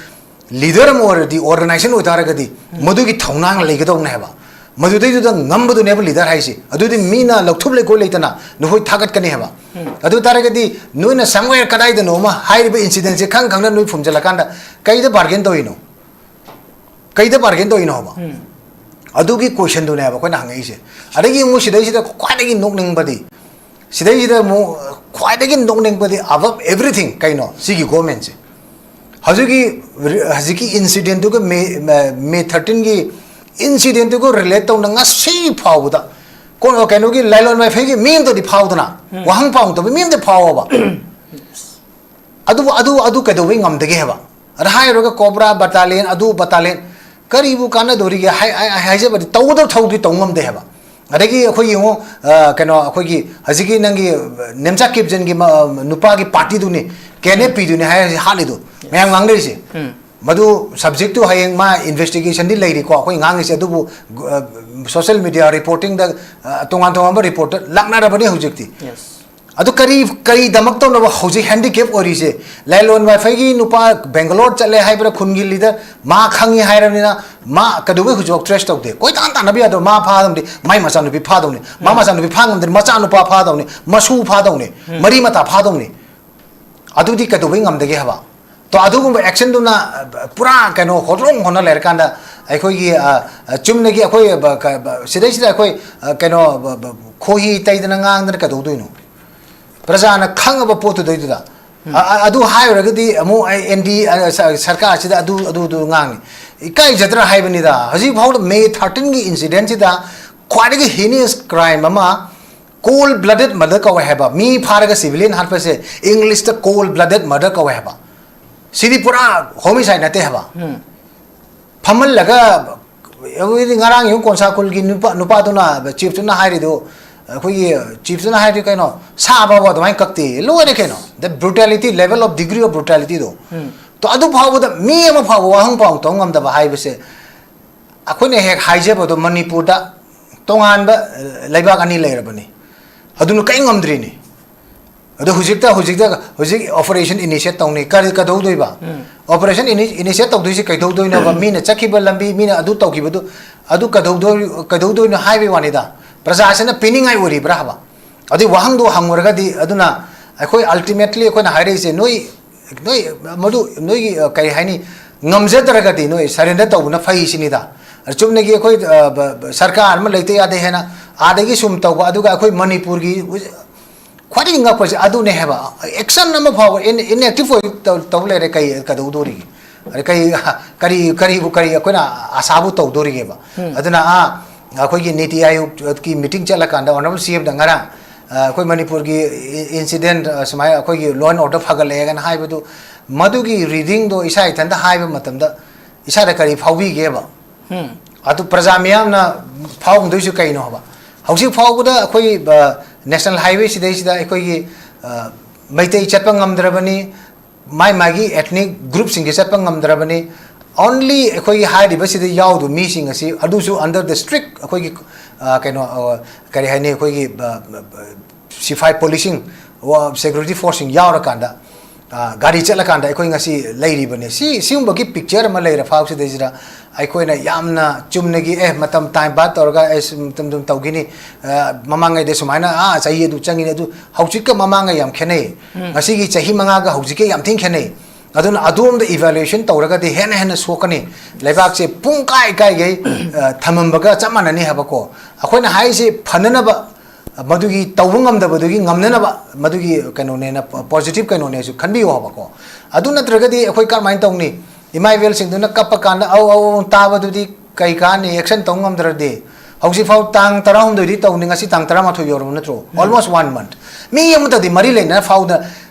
leader ꯑꯃ ꯑꯣꯏꯔꯗꯤ, organization ꯑꯣꯏꯇꯥꯔꯒꯗꯤ ꯎꯝ꯫ ꯃꯗꯨꯒꯤ ꯊꯧꯅꯥ ꯂꯩꯒꯗꯧꯕꯅꯦ ꯍꯥꯏꯕ꯫ ꯃꯗꯨꯗꯩꯗꯨꯗ ꯉꯝꯕꯗꯨꯅꯦꯕ ꯂꯤꯗꯔ ꯍꯥꯏꯁꯦ꯫ ꯑꯗꯨꯗꯤ ꯃꯤꯅ ꯂꯧꯊꯨꯞ ꯂꯩꯀꯣꯜ ꯂꯩꯇꯅ ꯅꯈꯣꯏ ꯊꯥꯒꯠꯀꯅꯤ ꯍꯥꯏꯕ꯫ ꯑꯗꯨ ꯑꯣꯏ ꯇꯥꯔꯒꯗꯤ ꯅꯣꯏꯅ ꯁꯝꯋꯦꯌꯔ ꯀꯗꯥꯏꯗꯅꯣ ꯑꯃ ꯍꯥꯏꯔꯤꯕ ꯏꯟꯁꯤꯗꯦꯟꯁꯦ ꯈꯪ ꯈꯪꯅ ꯅꯣꯏ ꯐꯨꯝꯖꯤꯜꯂꯀꯥꯟꯗ ꯀꯩꯗ ꯕꯥꯔꯒꯦꯟ ꯇꯧꯔꯤꯅꯣ? ꯀꯩꯗ ꯕꯥꯔꯒꯦꯟ ꯇꯧꯔꯤꯅꯣ ꯍꯥꯏꯕ? ꯑꯗꯨꯒꯤ ꯀꯣꯏꯁꯟꯗꯨꯅꯦꯕ ꯑꯩꯈꯣꯏꯅ ꯍꯪꯉꯛꯏꯁꯦ꯫ ꯑꯗꯒꯤ ꯑꯃꯨꯛ ꯁꯤꯗꯩꯁꯤꯗ ꯈ꯭ꯋꯥꯏꯗꯒꯤ ꯅꯣꯛꯅꯤꯡꯕꯗꯤ, ꯁꯤꯗꯩꯁꯤꯗ ꯑꯃꯨꯛ ꯈ꯭ꯋꯥꯏꯗꯒꯤ ꯅꯣꯛꯅꯤꯡꯕꯗꯤ, above everything, ꯀꯩꯅꯣ ꯁꯤꯒꯤ ꯒꯣꯔꯃꯦꯟꯁꯦ? ꯍꯧꯖꯤꯛꯀꯤ, ꯍꯧꯖꯤꯛꯀꯤ ꯏꯟꯁꯤꯗꯦꯟꯠꯇꯨꯒ, ꯃꯦ, ꯃꯦ ꯊꯥꯔꯇꯤꯟꯒꯤ ꯏꯟꯁꯤꯗꯦꯟꯠꯇꯨꯒ ꯔꯤꯂꯦꯠ ꯇꯧꯅ ꯉꯁꯤ ꯐꯥꯎꯕꯗ ꯀꯣ-, ꯀꯩꯅꯣꯒꯤ ꯂꯥꯏꯂꯣꯟ ꯃꯥꯏꯐꯩꯒꯤ ꯃꯤ ꯑꯝꯇꯗꯤ ꯐꯥꯎꯗꯅ, ꯋꯥꯍꯪ ꯄꯥꯎꯗꯕ ꯃꯤ ꯑꯝꯇ ꯐꯥꯎꯑꯣꯕ꯫ ꯑꯗꯨꯕꯨ ꯑꯗꯨ, ꯑꯗꯨ ꯀꯩꯗꯧꯕꯩ ꯉꯝꯗꯒꯦ ꯍꯥꯏꯕ? ꯑꯗ ꯍꯥꯏꯔꯨꯔꯒ ꯀꯣꯕ꯭ꯔꯥ ꯕꯇꯥꯂꯤꯌꯟ, ꯑꯗꯨ ꯕꯇꯥꯂꯤꯌꯟ, ꯀꯔꯤꯕꯨ ꯀꯥꯟꯅꯗꯣꯔꯤꯒꯦ? ꯍꯥꯏ-, ꯍꯥꯏ-, ꯍꯥꯏꯖꯕꯗꯤ ꯇꯧꯒꯗꯕ ꯊꯕꯛꯇꯤ ꯇꯧ ꯉꯝꯗꯦ ꯍꯥꯏꯕ꯫ ꯑꯗꯒꯤ ꯑꯩꯈꯣꯏ ꯌꯦꯡꯉꯣ, ꯑ, ꯀꯩꯅꯣ, ꯑꯩꯈꯣꯏꯒꯤ ꯍꯧꯖꯤꯛꯀꯤ ꯅꯪꯒꯤ ꯅꯦꯝꯆꯥ ꯀꯤꯞꯖꯟꯒꯤ ꯃ-, ꯅꯨꯄꯥꯒꯤ ꯄꯥꯔꯇꯤꯗꯨꯅꯤ, ꯀꯦꯟ ꯑꯦꯐ ꯄꯤꯗꯨꯅꯤ ꯍꯥꯏꯔ ꯍꯧꯖꯤꯛ ꯍꯥꯠꯂꯤꯗꯣ, ꯃꯌꯥꯝ ꯉꯥꯡꯅꯔꯤꯁꯦ꯫ ꯃꯗꯨ ꯁꯕꯖꯦꯛꯇꯨ ꯍꯌꯦꯡ ꯃꯥ ꯏꯟꯚꯦꯁꯇꯤꯒꯦꯁꯟꯗꯤ ꯂꯩꯔꯤꯀꯣ, ꯑꯩꯈꯣꯏ ꯉꯥꯡꯉꯤꯁꯦ, ꯑꯗꯨꯕꯨ, ꯑ, ꯁꯣꯁꯤꯌꯦꯜ ꯃꯤꯗꯤꯌꯥ ꯔꯤꯄꯣꯔꯇꯤꯡꯗ, ꯑ, ꯇꯣꯉꯥꯟ ꯇꯣꯉꯥꯟꯕ ꯔꯤꯄꯣꯔꯠꯇ ꯂꯥꯛꯅꯔꯕꯅꯤ ꯍꯧꯖꯤꯛꯇꯤ꯫ ꯑꯗꯨ ꯀꯔꯤ, ꯀꯔꯤꯗꯃꯛ ꯇꯧꯅꯕ ꯍꯧꯖꯤꯛ ꯍꯦꯟꯗꯤꯀꯦꯞ ꯑꯣꯏꯔꯤꯁꯦ? ꯂꯥꯏꯂꯣꯟ ꯃꯥꯏꯐꯩꯒꯤ ꯅꯨꯄꯥ ꯕꯦꯡꯒꯂꯣꯔ ꯆꯠꯂꯦ ꯍꯥꯏꯕ꯭ꯔꯥ, ꯈꯨꯟꯒꯤ ꯂꯤꯗꯔ ꯃꯥ ꯈꯪꯉꯤ ꯍꯥꯏꯔꯕꯅꯤꯅ, ꯃꯥ ꯀꯩꯗꯧꯕꯩ ꯍꯧꯖꯤꯛꯐꯥꯎ ꯇ꯭ꯔꯦꯁ ꯇꯧꯗꯦ? ꯀꯣꯏꯇꯥꯟ ꯇꯥꯟꯅꯕ ꯌꯥꯗ꯭ꯔꯣ? ꯃꯥ ꯐꯥꯗꯕꯅꯤ, ꯃꯥꯏ ꯃꯆꯥꯅꯨꯄꯤ ꯐꯥꯗꯧꯅꯤ, ꯃꯥ ꯃꯆꯥꯅꯨꯄꯤ ꯐꯥ ꯉꯝꯗ꯭ꯔꯗꯤ ꯃꯆꯥꯅꯨꯄꯥ ꯐꯥꯗꯧꯅꯤ, ꯃꯁꯨ ꯐꯥꯗꯧꯅꯤ, ꯃꯔꯤ ꯃꯇꯥ ꯐꯥꯗꯧꯅꯤ꯫ ꯑꯗꯨꯗꯤ ꯀꯩꯗꯧꯕꯩ ꯉꯝꯗꯒꯦ ꯍꯥꯏꯕ? ꯇꯣ, ꯑꯗꯨꯒꯨꯝꯕ ꯑꯦꯛꯁꯟꯗꯨꯅ, ꯑ, ꯄꯨꯔꯥ ꯀꯩꯅꯣ ꯍꯣꯠꯂꯣꯡ ꯍꯣꯠꯅ ꯂꯩꯔꯀꯥꯟꯗ ꯑꯩꯈꯣꯏꯒꯤ, ꯑ, ꯑ, ꯆꯨꯝꯅꯒꯤ ꯑꯩꯈꯣꯏ, ꯕ-, ꯀ-, ꯕ-, ꯁꯤꯗꯩꯁꯤꯗ ꯑꯩꯈꯣꯏ, ꯑ, ꯀꯩꯅꯣ, ꯕ-, ꯕ-, ꯈꯣꯏꯍꯤ ꯇꯩꯗꯅ ꯉꯥꯡꯗꯅ ꯀꯩꯗꯧꯗꯣꯏꯅꯣ? ꯄ꯭ꯔꯖꯥꯅ ꯈꯪꯉꯕ ꯄꯣꯠꯇꯨꯗꯩꯗꯨꯗ꯫ ꯑ, ꯑ, ꯑꯗꯨ ꯍꯥꯏꯔꯨꯔꯒꯗꯤ ꯑꯃꯨꯛ ꯑꯩ ꯑꯦꯟ ꯗꯤ, ꯑ, ꯁ-, ꯁꯔꯀꯥꯔꯁꯤꯗ ꯑꯗꯨ, ꯑꯗꯨ, ꯑꯗꯨ ꯉꯥꯡꯉꯤ꯫ ꯏꯀꯥꯏꯖꯗ꯭ꯔꯥ ꯍꯥꯏꯕꯅꯤꯗ꯫ ꯍꯧꯖꯤꯛ ꯐꯥꯎꯗ ꯃꯦ ꯊꯥꯔꯇꯤꯟꯒꯤ ꯏꯟꯁꯤꯗꯦꯟꯁꯤꯗ ꯈ꯭ꯋꯥꯏꯗꯒꯤ ꯍꯤꯅꯤꯌꯁ ꯀ꯭ꯔꯥꯏꯝ ꯑꯃ, ꯀꯣꯜ ꯕ꯭ꯂꯗꯦꯗ ꯃꯔꯗꯔ ꯀꯧꯋꯦ ꯍꯥꯏꯕ꯫ ꯃꯤ ꯐꯥꯔꯒ ꯁꯤꯚꯤꯂꯤꯌꯟ ꯍꯥꯠꯄꯁꯦ ꯏꯪꯂꯤꯁꯇ ꯀꯣꯜ ꯕ꯭ꯂꯗꯦꯗ ꯃꯔꯗꯔ ꯀꯧꯋꯦ ꯍꯥꯏꯕ꯫ ꯁꯤꯗꯤ ꯄꯨꯔꯥ ꯍꯣꯃꯤꯁꯥꯏꯗ ꯅꯠꯇꯦ ꯍꯥꯏꯕ꯫ ꯐꯝꯍꯜꯂꯒ, ꯑꯩꯈꯣꯏꯗꯤ ꯉꯔꯥꯡ ꯌꯦꯡꯉꯨ, ꯀꯣꯟꯁꯥ ꯈꯨꯜꯒꯤ ꯅꯨꯄꯥ, ꯅꯨꯄꯥꯗꯨꯅ, ꯆꯤꯐꯇꯨꯅ ꯍꯥꯏꯔꯤꯗꯣ, ꯑꯩꯈꯣꯏꯒꯤ ꯆꯤꯐꯇꯨꯅ ꯍꯥꯏꯔꯤ ꯀꯩꯅꯣ, ꯁꯥ ꯐꯥꯎꯕ ꯑꯗꯨꯃꯥꯏꯅ ꯀꯛꯇꯦ, ꯂꯣꯏꯔꯦ ꯀꯩꯅꯣ꯫ The brutality, level of degree of brutalityꯗꯣ꯫ ꯇꯣ, ꯑꯗꯨ ꯐꯥꯎꯕꯗ ꯃꯤ ꯑꯃ ꯐꯥꯎꯕ ꯋꯥꯍꯪ ꯄꯥꯎ ꯇꯧ ꯉꯝꯗꯕ ꯍꯥꯏꯕꯁꯦ, ꯑꯩꯈꯣꯏꯅ ꯍꯦꯛ ꯍꯥꯏꯖꯕꯗꯣ, ꯃꯅꯤꯄꯨꯔꯗ ꯇꯣꯉꯥꯟꯕ, ꯑ, ꯂꯩꯕꯥꯛ ꯑꯅꯤ ꯂꯩꯔꯕꯅꯤ, ꯑꯗꯨꯅ ꯀꯔꯤꯝ ꯉꯝꯗ꯭ꯔꯤꯅꯤ꯫ ꯑꯗꯣ ꯍꯧꯖꯤꯛꯇ ꯍꯧꯖꯤꯛꯇ ꯍꯧꯖꯤꯛ operation initiate ꯇꯧꯅꯤ, ꯀꯔꯤ ꯀꯩꯗꯧꯗꯣꯏꯕ? Operation initiate ꯇꯧꯗꯣꯏꯁꯤ ꯀꯩꯗꯧꯗꯣꯏꯅꯣꯕ? ꯃꯤꯅ ꯆꯠꯈꯤꯕ ꯂꯝꯕꯤ, ꯃꯤꯅ ꯑꯗꯨ ꯇꯧꯈꯤꯕꯗꯨ, ꯑꯗꯨ ꯀꯩꯗꯧꯗꯣꯏ- ꯀꯩꯗꯧꯗꯣꯏꯅꯣ ꯍꯥꯏꯕꯒꯤ ꯋꯥꯅꯤꯗ꯫ ꯄ꯭ꯔꯖꯥꯁꯤꯅ ꯄꯤꯅꯤꯡꯉꯥꯏ ꯑꯣꯏꯔꯤꯕ꯭ꯔꯥ ꯍꯥꯏꯕ? ꯑꯗꯨꯏ ꯋꯥꯍꯪꯗꯣ ꯍꯪꯉꯨꯔꯒꯗꯤ, ꯑꯗꯨꯅ ꯑꯩꯈꯣꯏ ultimately ꯑꯩꯈꯣꯏꯅ ꯍꯥꯏꯔꯛꯏꯁꯦ, ꯅꯣꯏ ꯅꯣꯏ ꯃꯗꯨ ꯅꯣꯏꯒꯤ, ꯑ, ꯀꯔꯤ ꯍꯥꯏꯅꯤ, ꯉꯝꯖꯗ꯭ꯔꯒꯗꯤ ꯅꯣꯏ surrender ꯇꯧꯕꯅ ꯐꯩ ꯁꯤꯅꯤꯗ꯫ ꯑ, ꯆꯨꯝꯅꯒꯤ ꯑꯩꯈꯣꯏ, ꯑ, ꯕ- ꯕ- ꯁꯔꯀꯥꯔ ꯑꯃ ꯂꯩꯇ ꯌꯥꯗꯦ ꯍꯥꯏꯅ ꯑꯥꯗꯒꯤ ꯁꯨꯝ ꯇꯧꯕ, ꯑꯗꯨꯒ ꯑꯩꯈꯣꯏ ꯃꯅꯤꯄꯨꯔꯒꯤ ꯈ꯭ꯋꯥꯏꯗꯒꯤ ꯉꯛꯄꯁꯦ ꯑꯗꯨꯅꯦ ꯍꯥꯏꯕ꯫ Action ꯑꯃ ꯐꯥꯎꯕ in- inactive ꯑꯣꯏ ꯇꯧ- ꯇꯧ ꯂꯩꯔꯦ, ꯀꯩ ꯀꯩꯗꯧꯗꯣꯔꯤꯒꯦ? ꯑꯗ ꯀꯩ ꯀꯔꯤ ꯀꯔꯤꯕꯨ ꯀꯔꯤ ꯑꯩꯈꯣꯏꯅ ꯑꯁꯥꯕꯨ ꯇꯧꯗꯣꯔꯤꯒꯦꯕ? ꯑꯗꯨꯅ ꯑꯥ ꯑꯩꯈꯣꯏꯒꯤ ꯅꯤꯇꯤ ꯑꯥꯌꯣꯒꯀꯤ meeting ꯆꯠꯂꯀꯥꯟꯗ honourable C M ꯗ ꯉꯔꯥꯡ, ꯑ, ꯑꯩꯈꯣꯏ ꯃꯅꯤꯄꯨꯔꯒꯤ incident, ꯑ, ꯁꯨꯃꯥꯏꯅ ꯑꯩꯈꯣꯏꯒꯤ law and order ꯐꯒꯠꯂꯛꯑꯦꯒꯅ ꯍꯥꯏꯕꯗꯨ, ꯃꯗꯨꯒꯤ reading ꯗꯣ ꯏꯁꯥ ꯏꯊꯟꯇ ꯍꯥꯏꯕ ꯃꯇꯝꯗ ꯏꯁꯥꯗ ꯀꯔꯤ ꯐꯥꯎꯕꯤꯒꯦꯕ? ꯑꯗꯨ ꯄ꯭ꯔꯖꯥ ꯃꯤꯌꯥꯝꯅ ꯐꯥꯎꯔꯝꯗꯣꯏꯁꯨ ꯀꯩꯅꯣ ꯍꯥꯏꯕ? ꯍꯧꯖꯤꯛ ꯐꯥꯎꯕꯗ ꯑꯩꯈꯣꯏ, ꯑ, national highway ꯁꯤꯗꯩꯁꯤꯗ ꯑꯩꯈꯣꯏꯒꯤ, ꯑ, ꯃꯩꯇꯩ ꯆꯠꯄ ꯉꯝꯗ꯭ꯔꯕꯅꯤ, ꯃꯥꯏ ꯃꯥꯒꯤ ethnic group ꯁꯤꯡꯁꯦ ꯆꯠꯄ ꯉꯝꯗ꯭ꯔꯕꯅꯤ꯫ Only ꯑꯩꯈꯣꯏꯒꯤ ꯍꯥꯏꯔꯤꯕꯁꯤꯗ ꯌꯥꯎꯗꯕ ꯃꯤꯁꯤꯡ ꯑꯁꯤ, ꯑꯗꯨꯁꯨ under the strict ꯑꯩꯈꯣꯏꯒꯤ, ꯑ, ꯀꯩꯅꯣ, ꯑ, ꯀꯔꯤ ꯍꯥꯏꯅꯤ, ꯑꯩꯈꯣꯏꯒꯤ, ꯑ, ꯑ, ꯁꯤꯐꯥꯏ policing, ꯋꯥ- security force ꯁꯤꯡ ꯌꯥꯎꯔꯀꯥꯟꯗ, ꯑ, ꯒꯥꯔꯤ ꯆꯠꯂꯀꯥꯟꯗ ꯑꯩꯈꯣꯏ ꯉꯁꯤ ꯂꯩꯔꯤꯕꯅꯤ꯫ ꯁꯤ- ꯁꯤꯒꯨꯝꯕꯒꯤ picture ꯑꯃ ꯂꯩꯔ ꯐꯥꯎꯁꯤꯗꯩꯁꯤꯗ ꯑꯩꯈꯣꯏꯅ ꯌꯥꯝꯅ ꯆꯨꯝꯅꯒꯤ, ꯑꯦ, ꯃꯇꯝ time pass ꯇꯧꯔꯒ, ꯑꯦ, ꯁꯨꯝ ꯃꯇꯝ ꯑꯗꯨꯝ ꯇꯧꯈꯤꯅꯤ, ꯑ, ꯃꯃꯥꯡꯉꯩꯗ ꯁꯨꯃꯥꯏꯅ, ꯑꯥ, ꯆꯍꯤ ꯑꯗꯨ ꯆꯪꯉꯤꯅꯤ, ꯑꯗꯨ ꯍꯧꯖꯤꯛꯀ ꯃꯃꯥꯡꯒ ꯌꯥꯝ ꯈꯦꯠꯅꯩ꯫ ꯉꯁꯤꯒꯤ ꯆꯍꯤ ꯃꯉꯥꯒ ꯍꯧꯖꯤꯛꯀ ꯌꯥꯝ ꯊꯤꯅ ꯈꯦꯠꯅꯩ꯫ ꯑꯗꯨꯅ ꯑꯗꯣꯝꯗ evaluation ꯇꯧꯔꯒꯗꯤ ꯍꯦꯟꯅ ꯍꯦꯟꯅ ꯁꯣꯛꯀꯅꯤ꯫ ꯂꯩꯕꯥꯛꯁꯦ ꯄꯨꯡ ꯀꯥꯏ ꯀꯥꯏꯒꯩ, ꯑ, ꯊꯝꯃꯝꯕꯒ ꯆꯞ ꯃꯥꯟꯅꯅꯤ ꯍꯥꯏꯕꯀꯣ꯫ ꯑꯩꯈꯣꯏꯅ ꯍꯥꯏꯔꯤꯁꯦ ꯐꯅꯅꯕ, ꯃꯗꯨꯒꯤ ꯇꯧꯕ ꯉꯝꯗꯕꯗꯨꯒꯤ ꯉꯝꯅꯅꯕ, ꯃꯗꯨꯒꯤ ꯀꯩꯅꯣꯅꯦꯅ, ꯄ- positive ꯀꯩꯅꯣꯅꯦꯁꯨ ꯈꯟꯕꯤꯌꯨ ꯍꯥꯏꯕꯀꯣ꯫ ꯑꯗꯨ ꯅꯠꯇ꯭ꯔꯒꯗꯤ ꯑꯩꯈꯣꯏ ꯀꯔꯝꯍꯥꯏꯅ ꯇꯧꯅꯤ? ꯏꯃꯥ ꯏꯕꯦꯜꯁꯤꯡꯗꯨꯅ ꯀꯞꯄ ꯀꯥꯟꯗ ꯑꯧ ꯑꯧ ꯑꯧ ꯇꯥꯕꯗꯨꯗꯤ ꯀꯩ ꯀꯥꯟꯅꯤ? Action ꯇꯧ ꯉꯝꯗ꯭ꯔꯗꯤ꯫ ꯍꯧꯖꯤꯛꯐꯥꯎ ꯇꯥꯡ ꯇꯔꯥꯍꯨꯝꯗꯣꯏꯗꯤ ꯇꯧꯅꯤ, ꯉꯁꯤ ꯇꯥꯡ ꯇꯔꯥꯃꯥꯊꯣꯏ ꯌꯧꯔꯕ ꯅꯠꯇ꯭ꯔꯣ? Almost one month꯫ ꯃꯤ ꯑꯃꯇꯗꯤ ꯃꯔꯤ ꯂꯩꯅꯅ ꯐꯥꯎꯗ,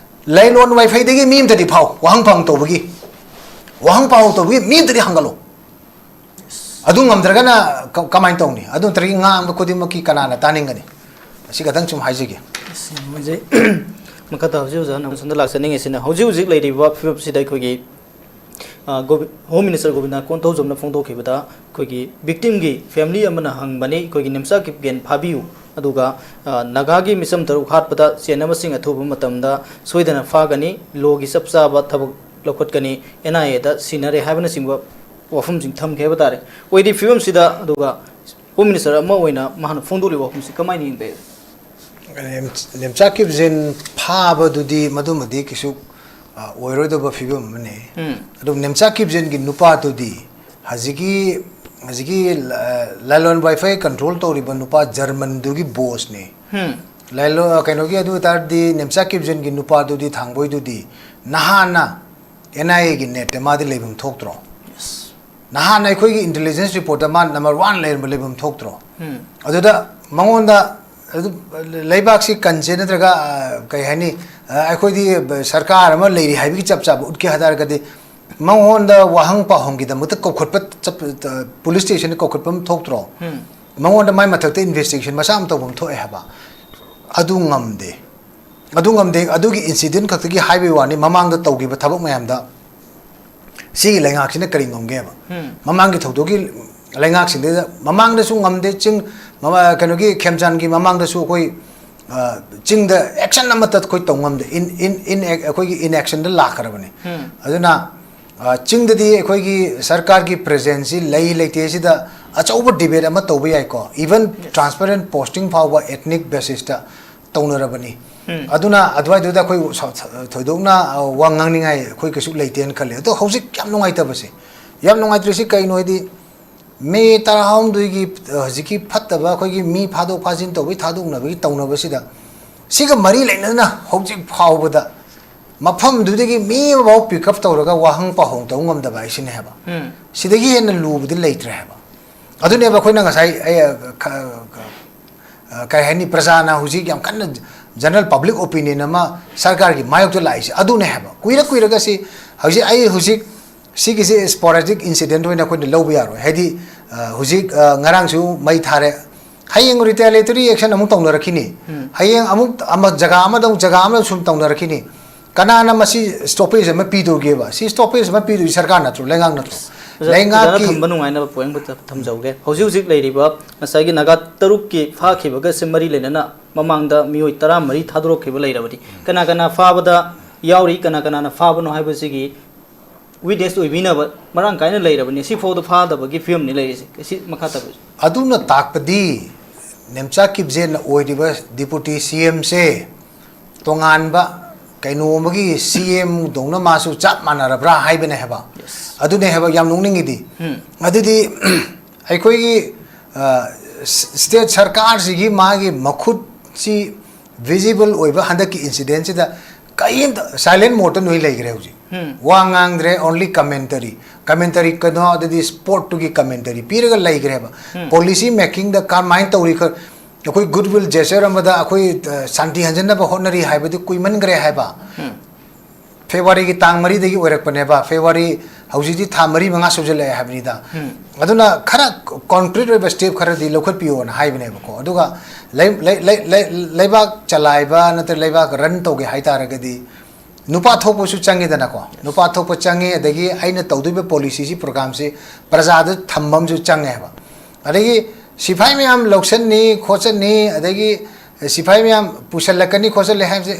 ꯂꯩꯂꯣꯟ ꯋꯥꯏꯐꯩꯗꯒꯤ ꯃꯤ ꯑꯃꯇꯗꯤ ꯐꯥꯎ, ꯋꯥꯍꯪ ꯄꯥꯎꯍꯪ ꯇꯧꯕꯒꯤ, ꯋꯥꯍꯪ ꯄꯥꯎꯍꯪ ꯇꯧꯕꯒꯤ ꯃꯤ ꯑꯃꯇꯗꯤ ꯍꯪꯒꯠꯂꯣ꯫ ꯑꯗꯨ ꯉꯝꯗ꯭ꯔꯒꯅ ꯀ- ꯀꯃꯥꯏꯅ ꯇꯧꯅꯤ? ꯑꯗꯨ ꯅꯠꯇ꯭ꯔꯒ ꯉꯥꯡꯕ ꯈꯨꯗꯤꯡꯃꯛꯀꯤ ꯀꯅꯥꯅ ꯇꯥꯅꯤꯡꯒꯅꯤ? ꯑꯁꯤ ꯈꯛꯇꯪ ꯁꯨꯝ ꯍꯥꯏꯖꯒꯦ꯫ ꯑꯁ, ꯌꯥꯝ ꯅꯨꯡꯉꯥꯏꯖꯩ꯫ ꯃꯈꯥ ꯇꯥꯕꯁꯤ ꯑꯣꯖꯥꯅ ꯁꯣꯝꯗ ꯂꯥꯛꯆꯅꯤꯡꯉꯤꯁꯤꯅ, ꯍꯧꯖꯤꯛ ꯍꯧꯖꯤꯛ ꯂꯩꯔꯤꯕ ꯐꯤꯕꯝꯁꯤꯗ ꯑꯩꯈꯣꯏꯒꯤ, ꯑ, ꯒꯣꯕꯤ- Home Minister ꯒꯣꯕꯤꯟꯗ ꯀꯣꯟꯊꯧꯖꯝꯅ ꯐꯣꯡꯗꯣꯛꯈꯤꯕꯗ, ꯑꯩꯈꯣꯏꯒꯤ victim ꯒꯤ family ꯑꯃꯅ ꯍꯪꯕꯅꯤ, ꯑꯩꯈꯣꯏꯒꯤ ꯅꯤꯝꯆꯥ ꯀꯤꯞꯒꯦꯟ ꯐꯥꯕꯤꯌꯨ, ꯑꯗꯨꯒ, ꯑ, ꯅꯥꯒꯥꯒꯤ ꯃꯤꯆꯝ ꯇꯔꯨꯛ ꯍꯥꯠꯄꯗ ꯆꯦꯟꯅꯕꯁꯤꯡ ꯑꯊꯨꯕ ꯃꯇꯝꯗ ꯁꯣꯏꯗꯅ ꯐꯥꯒꯅꯤ, ꯂꯣꯒꯤ ꯆꯞ ꯆꯥꯕ ꯊꯕꯛ ꯂꯧꯈꯠꯀꯅꯤ, ꯑꯦꯟ ꯑꯥꯏ ꯑꯦꯗ ꯁꯤꯟꯅꯔꯦ ꯍꯥꯏꯕꯅꯆꯤꯡꯕ ꯋꯥꯐꯝꯁꯤꯡ ꯊꯝꯈꯤ ꯍꯥꯏꯕ ꯇꯥꯔꯦ꯫ ꯑꯣꯏꯔꯤꯕ ꯐꯤꯕꯝꯁꯤꯗ, ꯑꯗꯨꯒ ꯍꯣꯝ ꯃꯤꯅꯤꯁꯇꯔ ꯑꯃ ꯑꯣꯏꯅ ꯃꯍꯥꯛꯅ ꯐꯣꯡꯗꯣꯛꯂꯤꯕ ꯋꯥꯐꯝꯁꯤ ꯀꯃꯥꯏꯅ ꯌꯦꯡꯕ ꯌꯥꯏ? ꯅꯦꯝ-, ꯅꯦꯝꯆꯥ ꯀꯤꯞꯖꯦꯟ ꯐꯥꯕꯗꯨꯗꯤ ꯃꯗꯨꯃꯗꯤ ꯀꯩꯁꯨ, ꯑ, ꯑꯣꯏꯔꯣꯏꯗꯕ ꯐꯤꯕꯝ ꯑꯃꯅꯤ꯫ ꯎꯝ꯫ ꯑꯗꯨ ꯅꯦꯝꯆꯥ ꯀꯤꯞꯖꯦꯟꯒꯤ ꯅꯨꯄꯥꯗꯨꯗꯤ ꯍꯧꯖꯤꯛꯀꯤ, ꯍꯧꯖꯤꯛꯀꯤ, ꯑ, ꯂꯥꯏꯂꯣꯟ ꯋꯥꯏꯐꯥꯏ ꯀꯟꯇ꯭ꯔꯣꯜ ꯇꯧꯔꯤꯕ ꯅꯨꯄꯥ ꯖꯔꯃꯟꯗꯨꯒꯤ ꯕꯣꯁꯅꯤ꯫ ꯎꯝ꯫ ꯂꯥꯏꯂꯣ-, ꯀꯩꯅꯣꯒꯤ ꯑꯗꯨ ꯑꯣꯏ ꯇꯥꯔꯗꯤ ꯅꯦꯝꯆꯥ ꯀꯤꯞꯖꯦꯟꯒꯤ ꯅꯨꯄꯥꯗꯨꯗꯤ, ꯊꯥꯡꯕꯣꯏꯗꯨꯗꯤ ꯅꯍꯥꯟꯅ ꯑꯦꯟ ꯑꯥꯏ ꯑꯦꯒꯤ ꯅꯦꯠꯇ ꯃꯥꯗꯤ ꯂꯩꯐꯝ ꯊꯣꯛꯇ꯭ꯔꯣ? ꯌꯦꯁ꯫ ꯅꯍꯥꯟ ꯑꯩꯈꯣꯏꯒꯤ ꯏꯟꯇꯦꯂꯤꯖꯦꯟꯁ ꯔꯤꯄꯣꯔꯠꯇ ꯃꯥ ꯅꯝꯕꯔ ꯋꯥꯟ ꯂꯩꯔꯝꯕ, ꯂꯩꯐꯝ ꯊꯣꯛꯇ꯭ꯔꯣ? ꯎꯝ꯫ ꯑꯗꯨꯗ ꯃꯉꯣꯟꯗ ꯑꯗꯨ ꯂꯩꯕꯥꯛꯁꯤ ꯀꯟꯁꯦ ꯅꯠꯇ꯭ꯔꯒ, ꯑ, ꯀꯩ ꯍꯥꯏꯅꯤ, ꯑ, ꯑꯩꯈꯣꯏꯗꯤ ꯁꯔꯀꯥꯔ ꯑꯃ ꯂꯩꯔꯤ ꯍꯥꯏꯕꯒꯤ ꯆꯞ ꯆꯥꯕ ꯎꯠꯀꯦ ꯍꯥꯏ ꯇꯥꯔꯒꯗꯤ ꯃꯉꯣꯟꯗ ꯋꯥꯍꯪ ꯄꯥꯎꯍꯪꯒꯤꯗꯃꯛꯇ ꯀꯧꯈꯠꯄ ꯆꯠꯄ, ꯑ, ꯄꯨꯂꯤꯁ ꯁ꯭ꯇꯦꯁꯟꯗ ꯀꯧꯈꯠꯄ ꯑꯃ ꯊꯣꯛꯇ꯭ꯔꯣ? ꯎꯝ꯫ ꯃꯉꯣꯟꯗ ꯃꯥꯏ ꯃꯊꯛꯇ ꯏꯟꯚꯦꯁꯇꯤꯒꯦꯁꯟ ꯃꯆꯥ ꯑꯃ ꯇꯧꯐꯝ ꯊꯣꯛꯑꯦ ꯍꯥꯏꯕ꯫ ꯑꯗꯨ ꯉꯝꯗꯦ꯫ ꯑꯗꯨ ꯉꯝꯗꯦ꯫ ꯑꯗꯨꯒꯤ ꯏꯟꯁꯤꯗꯦꯟ ꯈꯛꯇꯒꯤ ꯍꯥꯏꯕꯒꯤ ꯋꯥꯅꯤ, ꯃꯃꯥꯡꯗ ꯇꯧꯈꯤꯕ ꯊꯕꯛ ꯃꯌꯥꯝꯗ ꯁꯤꯒꯤ ꯂꯩꯉꯥꯛꯁꯤꯅ ꯀꯔꯤ ꯉꯝꯒꯦꯕ? ꯎꯝ꯫ ꯃꯃꯥꯡꯒꯤ ꯊꯧꯗꯣꯛꯀꯤ ꯂꯩꯉꯥꯛꯁꯤꯡꯗꯨꯗ ꯃꯃꯥꯡꯗꯁꯨ ꯉꯝꯗꯦ, ꯆꯤꯡ, ꯃꯃꯥ-, ꯀꯩꯅꯣꯒꯤ ꯈꯦꯝꯆꯥꯟꯒꯤ ꯃꯃꯥꯡꯗꯁꯨ ꯑꯩꯈꯣꯏ, ꯑ, ꯆꯤꯡꯗ ꯑꯦꯛꯁꯟ ꯑꯃꯠꯇ ꯑꯩꯈꯣꯏ ꯇꯧ ꯉꯝꯗꯦ꯫ ꯏꯟ-, ꯏꯟ-, ꯏꯟ-, ꯑꯩꯈꯣꯏꯒꯤ ꯏꯟꯑꯦꯛꯁꯟꯗ ꯂꯥꯛꯈ꯭ꯔꯕꯅꯤ꯫ ꯎꯝ꯫ ꯑꯗꯨꯅ, ꯑ, ꯆꯤꯡꯗꯗꯤ ꯑꯩꯈꯣꯏꯒꯤ ꯁꯔꯀꯥꯔꯒꯤ ꯄ꯭ꯔꯦꯖꯦꯟꯁꯁꯤ ꯂꯩ ꯂꯩꯇꯦ ꯁꯤꯗ ꯑꯆꯧꯕ ꯗꯤꯕꯦꯠ ꯑꯃ ꯇꯧꯕ ꯌꯥꯏꯀꯣ꯫ Even Yes. ꯇ꯭ꯔꯥꯟꯁꯄꯔꯦꯟ ꯄꯣꯁꯇꯤꯡ ꯐꯥꯎꯕ ꯑꯦꯊꯅꯤꯛ ꯕꯦꯁꯤꯁꯇ ꯇꯧꯅꯔꯕꯅꯤ꯫ ꯎꯝ꯫ ꯑꯗꯨꯅ ꯑꯗꯨꯋꯥꯏꯗꯨꯗ ꯑꯩꯈꯣꯏ ꯁ-, ꯁ-, ꯊꯣꯏꯗꯣꯛꯅ, ꯑ, ꯋꯥ ꯉꯥꯡꯅꯤꯡꯉꯥꯏ ꯑꯩꯈꯣꯏ ꯀꯩꯁꯨ ꯂꯩꯇꯦꯅ ꯈꯜꯂꯦ꯫ ꯑꯗꯣ ꯍꯧꯖꯤꯛ ꯌꯥꯝ ꯅꯨꯡꯉꯥꯏꯇꯕꯁꯦ, ꯌꯥꯝ ꯅꯨꯡꯉꯥꯏꯇ꯭ꯔꯤꯁꯤ ꯀꯩꯅꯣ ꯍꯥꯏꯗꯤ, ꯃꯦ ꯇꯔꯥꯍꯨꯝꯗꯣꯏꯒꯤ, ꯑ, ꯍꯧꯖꯤꯛꯀꯤ ꯐꯠꯇꯕ ꯑꯩꯈꯣꯏꯒꯤ ꯃꯤ ꯐꯥꯗꯣꯛ ꯐꯥꯖꯤꯟ ꯇꯧꯕꯒꯤ ꯊꯥꯗꯣꯛꯅꯕꯒꯤ ꯇꯧꯅꯕꯁꯤꯗ, ꯁꯤꯒ ꯃꯔꯤ ꯂꯩꯅꯅ ꯍꯧꯖꯤꯛ ꯐꯥꯎꯕꯗ ꯃꯐꯝꯗꯨꯗꯒꯤ ꯃꯤ ꯑꯃꯐꯥꯎ ꯄꯤꯛ ꯑꯞ ꯇꯧꯔꯒ ꯋꯥꯍꯪ ꯄꯥꯎꯍꯪ ꯇꯧ ꯉꯝꯗꯕ ꯍꯥꯏꯁꯤꯅꯦ ꯍꯥꯏꯕ꯫ ꯎꯝ꯫ ꯁꯤꯗꯒꯤ ꯍꯦꯟꯅ ꯂꯨꯕꯗꯤ ꯂꯩꯇ꯭ꯔꯦ ꯍꯥꯏꯕ꯫ ꯑꯗꯨꯅꯦꯕ ꯑꯩꯈꯣꯏꯅ ꯉꯁꯥꯏ, ꯑꯩ, ꯑ, ꯈ-, ꯈ-, ꯑ, ꯀꯩ ꯍꯥꯏꯅꯤ, ꯄ꯭ꯔꯖꯥꯅ ꯍꯧꯖꯤꯛ ꯌꯥꯝ ꯀꯟꯅ ꯖꯦꯅꯔꯦꯜ ꯄꯕ꯭ꯂꯤꯛ ꯑꯣꯄꯤꯅꯤꯌꯟ ꯑꯃ ꯁꯔꯀꯥꯔꯒꯤ ꯃꯥꯌꯣꯛꯇ ꯂꯥꯛꯏꯁꯦ ꯑꯗꯨꯅꯦ ꯍꯥꯏꯕ꯫ ꯀꯨꯏꯔ ꯀꯨꯏꯔꯒ ꯁꯤ ꯍꯧꯖꯤꯛ, ꯑꯩ ꯍꯧꯖꯤꯛ ꯁꯤꯒꯤꯁꯦ ꯁ꯭ꯄꯣꯔꯥꯗꯤꯛ ꯏꯟꯁꯤꯗꯦꯟꯠ ꯑꯣꯏꯅ ꯑꯩꯈꯣꯏꯅ ꯂꯧꯕ ꯌꯥꯔꯣꯏ꯫ ꯍꯥꯏꯗꯤ, ꯑ, ꯍꯧꯖꯤꯛ, ꯑ, ꯉꯔꯥꯡꯁꯨ ꯃꯩ ꯊꯥꯔꯦ, ꯍꯌꯦꯡ ꯔꯤꯇꯦꯂꯤꯌꯦꯇꯔꯤ ꯑꯦꯛꯁꯟ ꯑꯃꯨꯛ ꯇꯧꯅꯔꯛꯈꯤꯅꯤ꯫ ꯎꯝ꯫ ꯍꯌꯦꯡ ꯑꯃꯨꯛ ꯑꯃ ꯖꯒꯥ ꯑꯃꯗ ꯑꯃꯨꯛ ꯖꯒꯥ ꯑꯃꯗ ꯁꯨꯝ ꯇꯧꯅꯔꯛꯈꯤꯅꯤ꯫ ꯀꯅꯥꯅ ꯃꯁꯤ ꯁ꯭ꯇꯣꯄꯦꯖ ꯑꯃ ꯄꯤꯗꯧꯒꯦꯕ? ꯁꯤ ꯁ꯭ꯇꯣꯄꯦꯖ ꯑꯃ ꯄꯤꯗꯣꯏꯁꯤ ꯁꯔꯀꯥꯔ ꯅꯠꯇ꯭ꯔꯣ, ꯂꯩꯉꯥꯛ ꯅꯠꯇ꯭ꯔꯣ? ꯑꯣꯖꯥ, ꯂꯩꯉꯥꯛꯀꯤ ꯑꯣꯖꯥꯅ ꯊꯝꯕ ꯅꯨꯡꯉꯥꯏꯅꯕ ꯄꯣꯏꯟꯠ ꯑꯃꯈꯛꯇ ꯊꯝꯖꯍꯧꯒꯦ꯫ ꯍꯧꯖꯤꯛ ꯍꯧꯖꯤꯛ ꯂꯩꯔꯤꯕ ꯉꯁꯥꯏꯒꯤ ꯅꯥꯒꯥ ꯇꯔꯨꯛꯀꯤ ꯐꯥꯈꯤꯕꯒ ꯁꯤ ꯃꯔꯤ ꯂꯩꯅꯅ ꯃꯃꯥꯡꯗ ꯃꯤꯑꯣꯏ ꯇꯔꯥꯃꯔꯤ ꯊꯥꯗꯣꯔꯛꯈꯤꯕ ꯂꯩꯔꯕꯗꯤ, ꯀꯅꯥ ꯀꯅꯥ ꯐꯥꯕꯗ ꯌꯥꯎꯔꯤ, ꯀꯅꯥ ꯀꯅꯥꯅ ꯐꯥꯕꯅꯣ ꯍꯥꯏꯕꯁꯤꯒꯤ ꯋꯤꯠꯅꯦꯁ ꯑꯣꯏꯕꯤꯅꯕ ꯃꯔꯥꯡ ꯀꯥꯏꯅ ꯂꯩꯔꯕꯅꯤ꯫ ꯁꯤꯐꯥꯎꯗ ꯐꯥꯗꯕꯒꯤ ꯐꯤꯕꯝꯅꯤ ꯂꯩꯔꯤꯁꯦ꯫ ꯁꯤ ꯃꯈꯥ ꯇꯥꯕꯤꯌꯨ꯫ ꯑꯗꯨꯅ ꯇꯥꯛꯄꯗꯤ ꯅꯦꯝꯆꯥ ꯀꯤꯞꯖꯦꯟꯅ ꯑꯣꯏꯔꯤꯕ ꯗꯤꯄꯨꯇꯤ ꯁꯤ ꯑꯦꯝꯁꯦ ꯇꯣꯉꯥꯟꯕ ꯀꯩꯅꯣ ꯑꯃꯒꯤ ꯁꯤ ꯑꯦꯝ ꯗꯧꯅ ꯃꯥꯁꯨ ꯆꯞ ꯃꯥꯟꯅꯔꯕ꯭ꯔꯥ ꯍꯥꯏꯕꯅꯦ ꯍꯥꯏꯕ꯫ Yes. ꯑꯗꯨꯅꯦ ꯍꯥꯏꯕ ꯌꯥꯝ ꯅꯣꯛꯅꯤꯡꯉꯤꯗꯤ꯫ ꯎꯝ꯫ ꯑꯗꯨꯗꯤ ꯑꯩꯈꯣꯏꯒꯤ, ꯑ, ꯁ-, ꯁ꯭ꯇꯦꯠ ꯁꯔꯀꯥꯔꯁꯤꯒꯤ ꯃꯥꯒꯤ ꯃꯈꯨꯠꯁꯤ ꯚꯤꯖꯤꯕꯜ ꯑꯣꯏꯕ ꯍꯟꯗꯛꯀꯤ ꯏꯟꯁꯤꯗꯦꯟꯁꯤꯗ ꯀꯔꯤꯝꯇ ꯁꯥꯏꯂꯦꯟ ꯃꯣꯗꯇ ꯅꯣꯏ ꯂꯩꯈ꯭ꯔꯦ ꯍꯧꯖꯤꯛ꯫ ꯎꯝ꯫ ꯋꯥ ꯉꯥꯡꯗ꯭ꯔꯦ, only commentary꯫ Commentary ꯀꯩꯅꯣ, ꯑꯗꯨꯗꯤ ꯁ꯭ꯄꯣꯔꯠꯇꯨꯒꯤ commentary ꯄꯤꯔꯒ ꯂꯩꯈ꯭ꯔꯦꯕ꯫ ꯎꯝ꯫ Policy makingꯗ ꯀꯔꯝꯍꯥꯏꯅ ꯇꯧꯔꯤ ꯈ-, ꯑꯩꯈꯣꯏ goodwill gesture ꯑꯃꯗ ꯑꯩꯈꯣꯏ, ꯑ, ꯁꯥꯟꯇꯤ ꯍꯟꯖꯟꯅꯕ ꯍꯣꯠꯅꯔꯤ ꯍꯥꯏꯕꯗꯨ ꯀꯨꯏꯃꯟꯈ꯭ꯔꯦ ꯍꯥꯏꯕ꯫ ꯎꯝ꯫ ꯐꯦꯕ꯭ꯔꯨꯋꯥꯔꯤꯒꯤ ꯇꯥꯡ ꯃꯔꯤꯗꯒꯤ ꯑꯣꯏꯔꯛꯄꯅꯦꯕ꯫ ꯐꯦꯕ꯭ꯔꯨꯋꯥꯔꯤ ꯍꯧꯖꯤꯛꯇꯤ ꯊꯥ ꯃꯔꯤ ꯃꯉꯥ ꯁꯨꯖꯜꯂꯛꯑꯦ ꯍꯥꯏꯕꯅꯤꯗ꯫ ꯎꯝ꯫ ꯑꯗꯨꯅ ꯈꯔ concrete ꯑꯣꯏꯕ step ꯈꯔꯗꯤ ꯂꯧꯈꯠꯄꯤꯌꯣꯅ ꯍꯥꯏꯕꯅꯦꯕꯀꯣ꯫ ꯑꯗꯨꯒ ꯂꯩ-, ꯂꯩ-, ꯂꯩ-, ꯂꯩ-, ꯂꯩꯕꯥꯛ ꯆꯂꯥꯏꯕ ꯅꯠꯇ꯭ꯔꯒ ꯂꯩꯕꯥꯛ run ꯇꯧꯒꯦ ꯍꯥꯏ ꯇꯥꯔꯒꯗꯤ ꯅꯨꯄꯥ ꯊꯣꯛꯄꯁꯨ ꯆꯪꯉꯤꯗꯅꯀꯣ꯫ Yes. ꯅꯨꯄꯥ ꯊꯣꯛꯄ ꯆꯪꯉꯤ, ꯑꯗꯒꯤ ꯑꯩꯅ ꯇꯧꯗꯣꯏꯕ policyꯁꯤ, programꯁꯤ ꯄ꯭ꯔꯖꯥꯗ ꯊꯝꯕ ꯑꯃꯁꯨ ꯆꯪꯉꯦ ꯍꯥꯏꯕ꯫ ꯑꯗꯒꯤ ꯁꯤꯐꯥꯏ ꯃꯌꯥꯝ ꯂꯧꯁꯟꯅꯤ ꯈꯣꯠꯆꯟꯅꯤ, ꯑꯗꯒꯤ ꯁꯤꯐꯥꯏ ꯃꯌꯥꯝ ꯄꯨꯁꯜꯂꯛꯀꯅꯤ ꯈꯣꯠꯆꯜꯂꯦ ꯍꯥꯏꯕꯁꯦ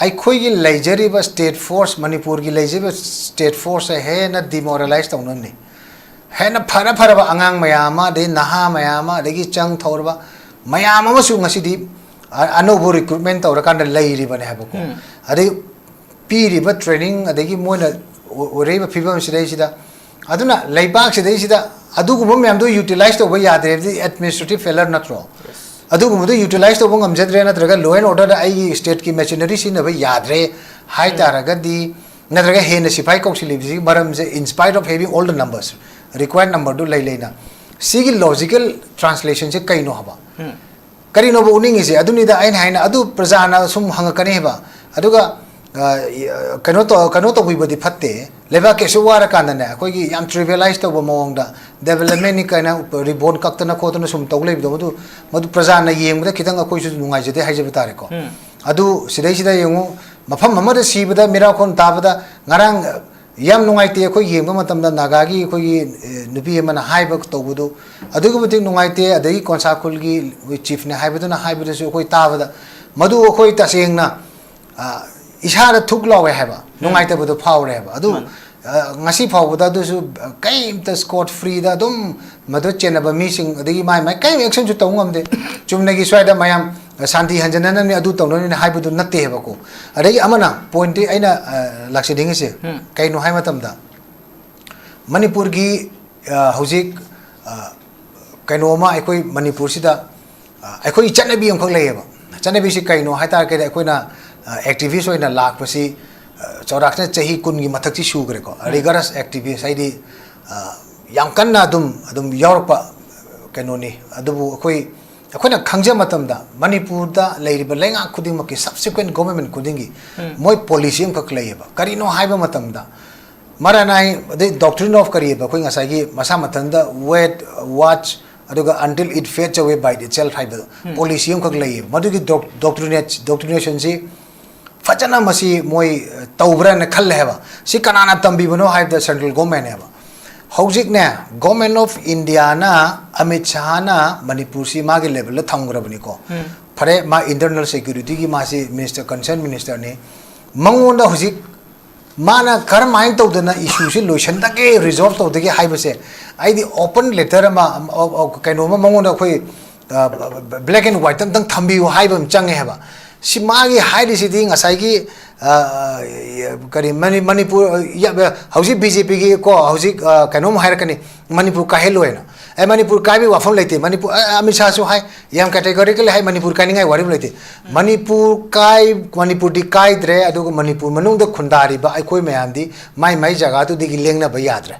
ꯑꯩꯈꯣꯏꯒꯤ ꯂꯩꯖꯔꯤꯕ state force, ꯃꯅꯤꯄꯨꯔꯒꯤ ꯂꯩꯖꯔꯤꯕ state forceꯁꯦ ꯍꯦꯟꯅ demoralize ꯇꯧꯅꯕꯅꯤ꯫ ꯍꯦꯟꯅ ꯐꯔ ꯐꯔꯕ ꯑꯉꯥꯡ ꯃꯌꯥꯝ ꯑꯃ, ꯑꯗꯩ ꯅꯍꯥ ꯃꯌꯥꯝ ꯑꯃ, ꯑꯗꯒꯤ ꯆꯪ ꯊꯧꯔꯕ ꯃꯌꯥꯝ ꯑꯃꯁꯨ ꯉꯁꯤꯗꯤ ꯑ-, ꯑꯅꯧꯕ recruitment ꯇꯧꯔꯀꯥꯟꯗ ꯂꯩꯔꯤꯕꯅꯦ ꯍꯥꯏꯕꯀꯣ꯫ ꯎꯝ꯫ ꯑꯗꯩ ꯄꯤꯔꯤꯕ training, ꯑꯗꯒꯤ ꯃꯣꯏꯅ ꯑꯣ-, ꯑꯣꯏꯔꯛꯏꯕ ꯐꯤꯕꯝ ꯁꯤꯗꯩꯁꯤꯗ, ꯑꯗꯨꯅ ꯂꯩꯕꯥꯛꯁꯤꯗꯩꯁꯤꯗ ꯑꯗꯨꯒꯨꯝꯕ ꯃꯌꯥꯝꯗꯣ utilize ꯇꯧꯕ ꯌꯥꯗ꯭ꯔꯦ ꯍꯥꯏꯕꯗꯤ administrative failure ꯅꯠꯇ꯭ꯔꯣ? Yes. ꯑꯗꯨꯒꯨꯝꯕꯗꯣ utilize ꯇꯧꯕ ꯉꯝꯖꯗ꯭ꯔꯦ, ꯅꯠꯇ꯭ꯔꯒ law and orderꯗ ꯑꯩꯒꯤ stateꯀꯤ machinery ꯁꯤꯖꯤꯟꯅꯕ ꯌꯥꯗ꯭ꯔꯦ ꯍꯥꯏ ꯎꯝ꯫ ꯇꯥꯔꯒꯗꯤ, ꯅꯠꯇ꯭ꯔꯒ ꯍꯦꯟꯅ ꯁꯤꯐꯥꯏ ꯀꯧꯁꯤꯜꯂꯤꯕꯁꯤꯒꯤ ꯃꯔꯝꯁꯦ, in spite of having all the numbers, required numberꯗꯨ ꯂꯩ ꯂꯩꯅ, ꯁꯤꯒꯤ logical translationꯁꯦ ꯀꯩꯅꯣ ꯍꯥꯏꯕ? ꯎꯝ꯫ ꯀꯔꯤꯅꯣꯕ ꯎꯠꯅꯤꯡꯉꯤꯁꯦ? ꯑꯗꯨꯅꯤꯗ ꯑꯩꯅ ꯍꯥꯏꯅ, ꯑꯗꯨ ꯄ꯭ꯔꯖꯥꯅ ꯁꯨꯝ ꯍꯪꯉꯛꯀꯅꯤ ꯍꯥꯏꯕ꯫ ꯑꯗꯨꯒ, ꯑ, ꯀꯩꯅꯣ ꯇꯧ-, ꯀꯩꯅꯣ ꯇꯧꯕꯤꯕꯗꯤ ꯐꯠꯇꯦ꯫ ꯂꯩꯕꯥꯛꯀꯤ ꯑꯁꯨꯛ ꯋꯥꯔꯀꯥꯟꯗꯅꯦ, ꯑꯩꯈꯣꯏꯒꯤ ꯌꯥꯝ trivialize ꯇꯧꯕ ꯃꯑꯣꯡꯗ, developmentꯅꯤ ꯀꯥꯏꯅ ribbon ꯀꯛꯇꯅ ꯈꯣꯠꯇꯅ ꯁꯨꯝ ꯇꯧ ꯂꯩꯕꯗꯣ, ꯃꯗꯨ, ꯃꯗꯨ ꯄ꯭ꯔꯖꯥꯅ ꯌꯦꯡꯕꯗ ꯈꯤꯇꯪ ꯑꯩꯈꯣꯏꯁꯨ ꯅꯨꯡꯉꯥꯏꯖꯗꯦ ꯍꯥꯏꯖꯕ ꯇꯥꯔꯦꯀꯣ꯫ ꯎꯝ꯫ ꯑꯗꯨ ꯁꯤꯗꯩꯁꯤꯗ ꯌꯦꯡꯉꯨ, ꯃꯐꯝ ꯑꯃꯗ ꯁꯤꯕꯗ ꯃꯤꯔꯥꯈꯣꯟ ꯇꯥꯕꯗ ꯉꯔꯥꯡ, ꯑ, ꯌꯥꯝ ꯅꯨꯡꯉꯥꯏꯇꯦ꯫ ꯑꯩꯈꯣꯏ ꯌꯦꯡꯕ ꯃꯇꯝꯗ ꯅꯥꯒꯥꯒꯤ ꯑꯩꯈꯣꯏꯒꯤ, ꯑꯦ, ꯅꯨꯄꯤ ꯑꯃꯅ ꯍꯥꯏꯕ ꯇꯧꯕꯗꯨ ꯑꯗꯨꯛꯀꯤ ꯃꯇꯤꯛ ꯅꯨꯡꯉꯥꯏꯇꯦ꯫ ꯑꯗꯒꯤ ꯀꯣꯟꯁꯥ ꯈꯨꯜꯒꯤ ꯑꯩꯈꯣꯏ ꯆꯤꯐꯅ ꯍꯥꯏꯕꯗꯨꯅ ꯍꯥꯏꯕꯗꯨꯁꯨ ꯑꯩꯈꯣꯏ ꯇꯥꯕꯗ ꯃꯗꯨ ꯑꯩꯈꯣꯏ ꯇꯁꯦꯡꯅ, ꯑ, ꯏꯁꯥꯗ ꯊꯨꯛ ꯂꯥꯎꯋꯦ ꯍꯥꯏꯕ, ꯅꯨꯡꯉꯥꯏꯇꯕꯗꯣ ꯐꯥꯎꯔꯦ ꯍꯥꯏꯕ꯫ ꯑꯗꯨ, ꯃꯥꯅꯤ꯫ ꯑ, ꯉꯁꯤ ꯐꯥꯎꯕꯗ ꯑꯗꯨꯁꯨ, ꯑ, ꯀꯩꯝꯇ scot freeꯗ ꯑꯗꯨꯝ ꯃꯗꯨ ꯆꯦꯟꯅꯕ ꯃꯤꯁꯤꯡ, ꯑꯗꯒꯤ ꯃꯥꯏ ꯃꯥꯏ ꯀꯔꯤꯝ actionꯁꯨ ꯇꯧꯕ ꯉꯝꯗꯦ꯫ ꯆꯨꯝꯅꯒꯤ ꯁ꯭ꯋꯥꯏꯗ ꯃꯌꯥꯝ, ꯑ, ꯁꯥꯟꯇꯤ ꯍꯟꯖꯟꯅꯅꯕꯅꯤ, ꯑꯗꯨ ꯇꯧꯅꯅꯕꯅꯤ ꯍꯥꯏꯕꯗꯨ ꯅꯠꯇꯦ ꯍꯥꯏꯕꯀꯣ꯫ ꯑꯗꯒꯤ ꯑꯃꯅ pointꯇꯤ ꯑꯩꯅ, ꯑ, ꯂꯥꯛꯆꯅꯤꯡꯉꯤꯁꯦ ꯎꯝ꯫ ꯀꯩꯅꯣ ꯍꯥꯏ ꯃꯇꯝꯗ, ꯃꯅꯤꯄꯨꯔꯒꯤ, ꯑ, ꯍꯧꯖꯤꯛ, ꯑ, ꯀꯩꯅꯣ ꯑꯃ ꯑꯩꯈꯣꯏ ꯃꯅꯤꯄꯨꯔꯁꯤꯗ, ꯑ, ꯑꯩꯈꯣꯏꯒꯤ ꯆꯠꯅꯕꯤ ꯑꯃꯈꯛ ꯂꯩꯌꯦꯕ꯫ ꯆꯠꯅꯕꯤꯁꯤ ꯀꯩꯅꯣ ꯍꯥꯏ ꯇꯥꯔꯒꯗꯤ, ꯑꯩꯈꯣꯏꯅ, ꯑ, activist ꯑꯣꯏꯅ ꯂꯥꯛꯄꯁꯤ, ꯑ, ꯆꯥꯎꯔꯥꯛꯅ ꯆꯍꯤ ꯀꯨꯟꯒꯤ ꯃꯊꯛꯇꯤ ꯁꯨꯈ꯭ꯔꯦꯀꯣ꯫ ꯎꯝ꯫ Rigorous activist ꯍꯥꯏꯗꯤ, ꯑ, ꯌꯥꯝ ꯀꯟꯅ ꯑꯗꯨꯝ, ꯑꯗꯨꯝ ꯌꯥꯎꯔꯛꯄ ꯀꯩꯅꯣꯅꯤ꯫ ꯑꯗꯨꯕꯨ ꯑꯩꯈꯣꯏ, ꯑꯩꯈꯣꯏꯅ ꯈꯪꯖ ꯃꯇꯝꯗ ꯃꯅꯤꯄꯨꯔꯗ ꯂꯩꯔꯤꯕ ꯂꯩꯉꯥꯛ ꯈꯨꯗꯤꯡꯃꯛꯀꯤ, subsequent government ꯈꯨꯗꯤꯡꯒꯤ ꯎꯝ꯫ ꯃꯣꯏ policy ꯑꯃꯈꯛ ꯂꯩꯌꯦꯕ꯫ ꯀꯔꯤꯅꯣ ꯍꯥꯏꯕ ꯃꯇꯝꯗ, ꯃꯔꯥꯅꯥꯏ, ꯑꯗꯩ doctrine of ꯀꯔꯤꯑꯕ, ꯑꯩꯈꯣꯏ ꯉꯁꯥꯏꯒꯤ ꯃꯁꯥ ꯃꯊꯟꯇ wait, watch, ꯑꯗꯨꯒ until it fades away by itself ꯍꯥꯏꯕ ꯎꯝ꯫ Policy ꯑꯃꯈꯛ ꯂꯩꯌꯦꯕ꯫ ꯃꯗꯨꯒꯤ doc-, doctrinate, doctrinationꯁꯤ ꯐꯖꯅ ꯃꯁꯤ ꯃꯣꯏ, ꯑ, ꯇꯧꯕ꯭ꯔꯥꯅ ꯈꯜꯂꯦ ꯍꯥꯏꯕ꯫ ꯁꯤ ꯀꯅꯥꯅ ꯇꯝꯕꯤꯕꯅꯣ ꯍꯥꯏꯕꯗ central governmentꯅꯦꯕ꯫ ꯍꯧꯖꯤꯛꯅꯦ, Government of Indiaꯅ ꯑꯃꯤꯠ ꯁꯥꯍꯅ ꯃꯅꯤꯄꯨꯔꯁꯤ ꯃꯥꯒꯤ levelꯗ ꯊꯝꯈ꯭ꯔꯕꯅꯤꯀꯣ꯫ ꯎꯝ꯫ ꯐꯔꯦ, ꯃꯥ internal securityꯒꯤ ꯃꯥꯁꯤ minister, concerned ministerꯅꯤ꯫ ꯃꯉꯣꯟꯗ ꯍꯧꯖꯤꯛ ꯃꯥꯅ ꯀꯔꯝꯍꯥꯏꯅ ꯇꯧꯗꯅ issueꯁꯤ ꯂꯣꯏꯁꯤꯟꯗꯒꯦ, resolve ꯇꯧꯗꯒꯦ ꯍꯥꯏꯕꯁꯦ, ꯑꯩꯗꯤ open letter ꯑꯃ, ꯑ, ꯑ, ꯀꯩꯅꯣꯝꯃ ꯃꯉꯣꯟꯗ ꯑꯩꯈꯣꯏ, ꯑ, black and white ꯑꯝꯇꯪ ꯊꯝꯕꯤꯌꯨ ꯍꯥꯏꯕ ꯑꯃ ꯆꯪꯉꯦ ꯍꯥꯏꯕ꯫ ꯁꯤ ꯃꯥꯒꯤ ꯍꯥꯏꯔꯤꯁꯤꯗꯤ ꯉꯁꯥꯏꯒꯤ, ꯑ, ꯀꯔꯤ, ꯃꯅꯤ-, ꯃꯅꯤꯄꯨꯔ, ꯑ, ꯌ-, ꯍꯧꯖꯤꯛ BJPꯒꯤ ꯀꯣ, ꯍꯧꯖꯤꯛ, ꯑ, ꯀꯩꯅꯣꯝ ꯍꯥꯏꯔꯛꯀꯅꯤ, ꯃꯅꯤꯄꯨꯔ ꯀꯥꯏꯍꯜꯂꯣꯏꯅ꯫ ꯑꯦ, ꯃꯅꯤꯄꯨꯔ ꯀꯥꯏꯕꯒꯤ ꯋꯥꯐꯝ ꯂꯩꯇꯦ꯫ ꯃꯅꯤꯄꯨꯔ, ꯑ, ꯑꯃꯤꯠ ꯁꯥꯍꯁꯨ ꯍꯥꯏ, ꯌꯥꯝ categorically ꯍꯥꯏ, ꯃꯅꯤꯄꯨꯔ ꯀꯥꯏꯅꯤꯡꯉꯥꯏ ꯋꯥꯔꯤ ꯑꯃ ꯂꯩꯇꯦ꯫ ꯃꯅꯤꯄꯨꯔ ꯀꯥꯏ-, ꯃꯅꯤꯄꯨꯔꯗꯤ ꯀꯥꯏꯗ꯭ꯔꯦ, ꯑꯗꯨꯒ ꯃꯅꯤꯄꯨꯔ ꯃꯅꯨꯡꯗ ꯈꯨꯟꯗꯥꯔꯤꯕ ꯑꯩꯈꯣꯏ ꯃꯌꯥꯝꯗꯤ ꯃꯥꯏ ꯃꯥꯏ ꯖꯒꯥꯗꯨꯗꯒꯤ ꯂꯦꯡꯅꯕ ꯌꯥꯗ꯭ꯔꯦ꯫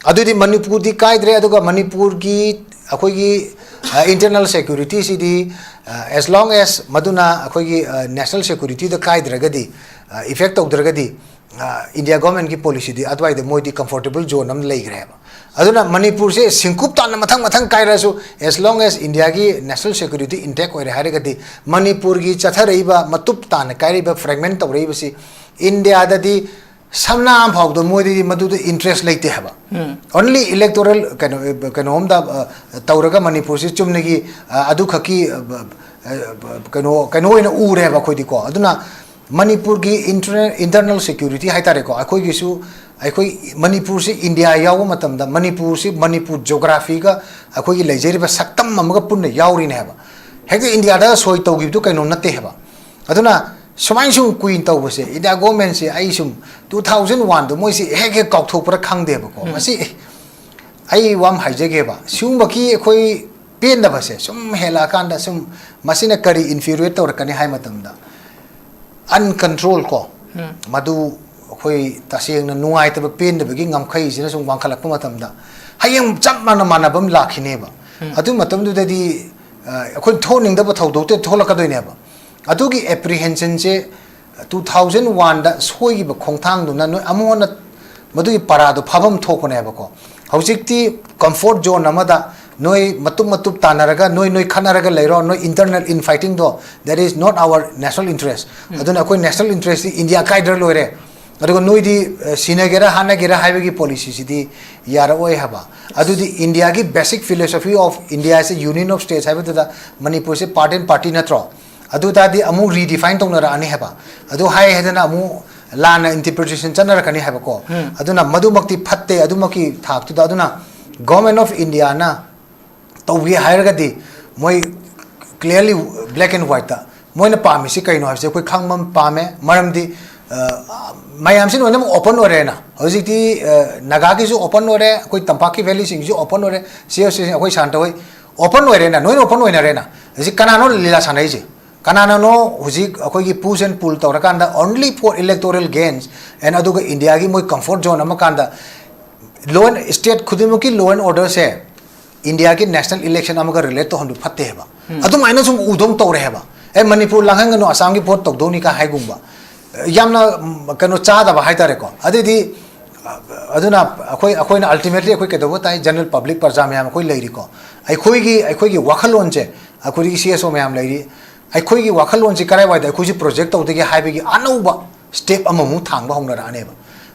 ꯑꯗꯨꯗꯤ ꯃꯅꯤꯄꯨꯔꯗꯤ ꯀꯥꯏꯗ꯭ꯔꯦ, ꯑꯗꯨꯒ ꯃꯅꯤꯄꯨꯔꯒꯤ ꯑꯩꯈꯣꯏꯒꯤ, ꯑ, internal securityꯁꯤꯗꯤ, ꯑ, as long as ꯃꯗꯨꯅ ꯑꯩꯈꯣꯏꯒꯤ, ꯑ, national securityꯗ ꯀꯥꯏꯗ꯭ꯔꯒꯗꯤ, ꯑ, effect ꯇꯧꯗ꯭ꯔꯒꯗꯤ, ꯑ, India governmentꯀꯤ policyꯗꯤ ꯑꯗꯨꯋꯥꯏꯗ ꯃꯣꯏꯗꯤ comfortable zone ꯑꯃ ꯂꯩꯈ꯭ꯔꯦꯕ꯫ ꯑꯗꯨꯅ ꯃꯅꯤꯄꯨꯔꯁꯦ ꯁꯤꯡꯀꯨꯞ ꯇꯥꯅ ꯃꯊꯪ ꯃꯊꯪ ꯀꯥꯏꯔꯁꯨ, as long as Indiaꯒꯤ national security intact ꯑꯣꯏꯔꯦ ꯍꯥꯏꯔꯒꯗꯤ, ꯃꯅꯤꯄꯨꯔꯒꯤ ꯆꯠꯊꯔꯛꯏꯕ, ꯃꯇꯨꯞ ꯇꯥꯅ ꯀꯥꯏꯔꯛꯏꯕ, fragment ꯇꯧꯔꯛꯏꯕꯁꯤ ꯏꯟꯗꯤꯌꯥꯗꯗꯤ ꯁꯝꯅꯥ ꯑꯃ ꯐꯥꯎꯕꯗ ꯃꯣꯏꯗꯗꯤ ꯃꯗꯨꯗ interest ꯂꯩꯇꯦ ꯍꯥꯏꯕ꯫ Only electoral ꯀꯩꯅꯣ, ꯀꯩꯅꯣꯝꯗ, ꯑ, ꯇꯧꯔꯒ ꯃꯅꯤꯄꯨꯔꯁꯤ ꯆꯨꯝꯅꯒꯤ, ꯑ, ꯑꯗꯨꯈꯛꯀꯤ, ꯑ, ꯑ, ꯀꯩꯅꯣ, ꯀꯩꯅꯣ ꯑꯣꯏꯅ ꯎꯔꯦꯕ ꯑꯩꯈꯣꯏꯗꯤꯀꯣ꯫ ꯑꯗꯨꯅ ꯃꯅꯤꯄꯨꯔꯒꯤ inter-, internal security ꯍꯥꯏꯇꯥꯔꯦꯀꯣ, ꯑꯩꯈꯣꯏꯒꯤꯁꯨ, ꯑꯩꯈꯣꯏ ꯃꯅꯤꯄꯨꯔꯁꯤ ꯏꯟꯗꯤꯌꯥ ꯌꯥꯎꯕ ꯃꯇꯝꯗ ꯃꯅꯤꯄꯨꯔꯁꯤ, ꯃꯅꯤꯄꯨꯔ geographyꯒ ꯑꯩꯈꯣꯏꯒꯤ ꯂꯩꯖꯔꯤꯕ ꯁꯛꯇꯝ ꯑꯃꯒ ꯄꯨꯟꯅ ꯌꯥꯎꯔꯤꯅꯦ ꯍꯥꯏꯕ꯫ ꯍꯦꯛꯇ ꯏꯟꯗꯤꯌꯥꯗ ꯁꯣꯏ ꯇꯧꯈꯤꯕꯗꯨ ꯀꯩꯅꯣꯝ ꯅꯠꯇꯦ ꯍꯥꯏꯕ꯫ ꯑꯗꯨꯅ ꯁꯨꯃꯥꯏꯅ ꯁꯨꯝ ꯀꯨꯏꯅ ꯇꯧꯕꯁꯦ, ꯏꯟꯗꯤꯌꯥ governmentꯁꯦ ꯑꯩ ꯁꯨꯝ two thousand oneꯗꯣ ꯃꯣꯏꯁꯤ ꯍꯦꯛ ꯍꯦꯛ ꯀꯥꯎꯊꯣꯛꯄ꯭ꯔꯥ ꯈꯪꯗꯦꯕꯀꯣ꯫ ꯎꯝ꯫ ꯃꯁꯤ ꯑꯩ ꯋꯥ ꯑꯃ ꯍꯥꯏꯖꯒꯦꯕ, ꯁꯤꯒꯨꯝꯕꯒꯤ ꯑꯩꯈꯣꯏ ꯄꯦꯟꯗꯕꯁꯦ ꯁꯨꯝ ꯍꯦꯜꯂꯛꯑꯀꯥꯟꯗ ꯁꯨꯝ ꯃꯁꯤꯅ ꯀꯔꯤ infuriate ꯇꯧꯔꯛꯀꯅꯤ ꯍꯥꯏ ꯃꯇꯝꯗ, uncontrol ꯀꯣ, ꯎꯝ꯫ ꯃꯗꯨ ꯑꯩꯈꯣꯏ ꯇꯁꯦꯡꯅ ꯅꯨꯡꯉꯥꯏꯇꯕ, ꯄꯦꯟꯗꯕꯒꯤ ꯉꯝꯈꯩꯁꯤꯅ ꯁꯨꯝ ꯋꯥꯡꯈꯠꯂꯛꯄ ꯃꯇꯝꯗ ꯍꯌꯦꯡ ꯆꯞ ꯃꯥꯟꯅ ꯃꯥꯟꯅꯕ ꯑꯃ ꯂꯥꯛꯈꯤꯅꯦꯕ꯫ ꯎꯝ꯫ ꯑꯗꯨ ꯃꯇꯝꯗꯨꯗꯗꯤ, ꯑ, ꯑꯩꯈꯣꯏ ꯊꯣꯛꯅꯤꯡꯗꯕ ꯊꯧꯗꯣꯛꯇ ꯊꯣꯛꯂꯛꯀꯗꯣꯏꯅꯦꯕ꯫ ꯑꯗꯨꯒꯤ apprehensionꯁꯦ two thousand oneꯗ ꯁꯣꯏꯈꯤꯕ ꯈꯣꯡꯊꯥꯡꯗꯨꯅ ꯅꯣꯏ ꯑꯃꯨꯛ ꯍꯟꯅ ꯃꯗꯨꯒꯤ ꯄꯔꯥꯗꯣ ꯐꯥꯐꯝ ꯊꯣꯛꯄꯅꯦꯕꯀꯣ꯫ ꯍꯧꯖꯤꯛꯇꯤ comfort zone ꯑꯃꯗ ꯅꯣꯏ ꯃꯇꯨꯞ ꯃꯇꯨꯞ ꯇꯥꯟꯅꯔꯒ ꯅꯣꯏ, ꯅꯣꯏ ꯈꯠꯅꯔꯒ ꯂꯩꯔꯣ, ꯅꯣꯏ internal infightingꯗꯣ, that is not our national interest꯫ ꯎꯝ꯫ ꯑꯗꯨꯅ ꯑꯩꯈꯣꯏ national interestꯇꯤ ꯏꯟꯗꯤꯌꯥ ꯀꯥꯏꯗ꯭ꯔ ꯂꯣꯏꯔꯦ꯫ ꯑꯗꯨꯒ ꯅꯣꯏꯗꯤ, ꯑ, ꯁꯤꯅꯒꯦꯔꯥ ꯍꯥꯠꯅꯒꯦꯔꯥ ꯍꯥꯏꯕꯒꯤ policyꯁꯤꯗꯤ ꯌꯥꯔꯛꯑꯣꯏ ꯍꯥꯏꯕ꯫ ꯑꯗꯨꯗꯤ ꯏꯟꯗꯤꯌꯥꯒꯤ basic philosophy of India is a union of states ꯍꯥꯏꯕꯗꯨꯗ ꯃꯅꯤꯄꯨꯔꯁꯦ part and party ꯅꯠꯇ꯭ꯔꯣ? ꯑꯗꯨ ꯇꯥꯔꯗꯤ ꯑꯃꯨꯛ redefine ꯇꯧꯅꯔꯛꯑꯅꯤ ꯍꯥꯏꯕ꯫ ꯑꯗꯨ ꯍꯥꯏ ꯍꯥꯏꯗꯅ ꯑꯃꯨꯛ ꯂꯥꯟꯅ interpretation ꯆꯠꯅꯔꯛꯀꯅꯤ ꯍꯥꯏꯕꯀꯣ꯫ ꯎꯝ꯫ ꯑꯗꯨꯅ ꯃꯗꯨꯃꯛꯇꯤ ꯐꯠꯇꯦ, ꯑꯗꯨꯃꯛꯀꯤ ꯊꯥꯛꯇꯨꯗ꯫ ꯑꯗꯨꯅ Government of Indiaꯅ ꯇꯧꯒꯦ ꯍꯥꯏꯔꯒꯗꯤ ꯃꯣꯏ clearly black and whiteꯇ ꯃꯣꯏꯅ ꯄꯥꯝꯃꯤꯁꯤ ꯀꯩꯅꯣ ꯍꯥꯏꯕꯁꯦ ꯑꯩꯈꯣꯏ ꯈꯪꯕ ꯑꯃ ꯄꯥꯝꯃꯦ꯫ ꯃꯔꯝꯗꯤ, ꯑ, ꯃꯌꯥꯝꯁꯤ ꯂꯣꯏꯅꯃꯛ open ꯑꯣꯏꯔꯦꯅ꯫ ꯍꯧꯖꯤꯛꯇꯤ, ꯑ, ꯅꯥꯒꯥꯒꯤꯁꯨ open ꯑꯣꯏꯔꯦ, ꯑꯩꯈꯣꯏ ꯇꯝꯄꯥꯛꯀꯤ valleyꯁꯤꯡꯒꯤꯁꯨ open ꯑꯣꯏꯔꯦ, ꯁꯤ ꯑꯦꯜ ꯁꯤ ꯑꯩꯈꯣꯏ ꯁꯥꯟꯅ ꯇꯧꯋꯤ, open ꯑꯣꯏꯔꯦꯅ, ꯂꯣꯏꯅ open ꯑꯣꯏꯅꯔꯦꯅ꯫ ꯍꯧꯖꯤꯛ ꯀꯅꯥꯅꯣ ꯂꯤꯂꯥ ꯁꯥꯟꯅꯔꯤꯁꯦ? ꯀꯅꯥꯅꯅꯣ ꯍꯧꯖꯤꯛ ꯑꯩꯈꯣꯏꯒꯤ push and pull ꯇꯧꯔꯀꯥꯟꯗ only for electoral gains and ꯑꯗꯨꯒ ꯏꯟꯗꯤꯌꯥꯒꯤ ꯃꯣꯏ comfort zone ꯑꯃ ꯀꯥꯟꯗ law and, state ꯈꯨꯗꯤꯡꯃꯛꯀꯤ law and orderꯁꯦ ꯏꯟꯗꯤꯌꯥꯒꯤ national election ꯑꯃꯒ relate ꯇꯧꯍꯟꯕ ꯐꯠꯇꯦ ꯍꯥꯏꯕ꯫ ꯎꯝ꯫ ꯑꯗꯨꯃꯥꯏꯅ ꯁꯨꯝ ꯎꯗꯧ ꯇꯧꯔꯦ ꯍꯥꯏꯕ꯫ ꯑꯦ, ꯃꯅꯤꯄꯨꯔ ꯂꯥꯡꯍꯟꯒꯅꯨ, ꯑꯁꯥꯝꯒꯤ vote ꯇꯧꯗꯧꯅꯤ ꯀꯥꯏ ꯍꯥꯏꯒꯨꯝꯕ꯫ ꯌꯥꯝꯅ, ꯎꯝ, ꯀꯩꯅꯣ ꯆꯥꯗꯕ ꯍꯥꯏꯇꯥꯔꯦꯀꯣ꯫ ꯑꯗꯩꯗꯤ, ꯑ, ꯑꯗꯨꯅ ꯑꯩꯈꯣꯏ, ꯑꯩꯈꯣꯏꯅ ultimately ꯑꯩꯈꯣꯏ ꯀꯩꯗꯧꯕ ꯇꯥꯏ? General public, ꯄ꯭ꯔꯖꯥ ꯃꯌꯥꯝ ꯑꯩꯈꯣꯏ ꯂꯩꯔꯤꯀꯣ꯫ ꯑꯩꯈꯣꯏꯒꯤ, ꯑꯩꯈꯣꯏꯒꯤ ꯋꯥꯈꯜꯂꯣꯟꯁꯦ, ꯑꯩꯈꯣꯏꯒꯤ C S O ꯃꯌꯥꯝ ꯂꯩꯔꯤ꯫ ꯑꯩꯈꯣꯏꯒꯤ ꯋꯥꯈꯜꯂꯣꯟꯁꯤ ꯀꯔꯥꯏꯋꯥꯏꯗ ꯑꯩꯈꯣꯏꯁꯤ project ꯇꯧꯗꯒꯦ ꯍꯥꯏꯕꯒꯤ ꯑꯅꯧꯕ ꯁ꯭ꯇꯦꯞ ꯑꯃꯃꯨꯛ ꯊꯥꯡꯕ ꯍꯧꯅꯔꯛꯑꯅꯦꯕ꯫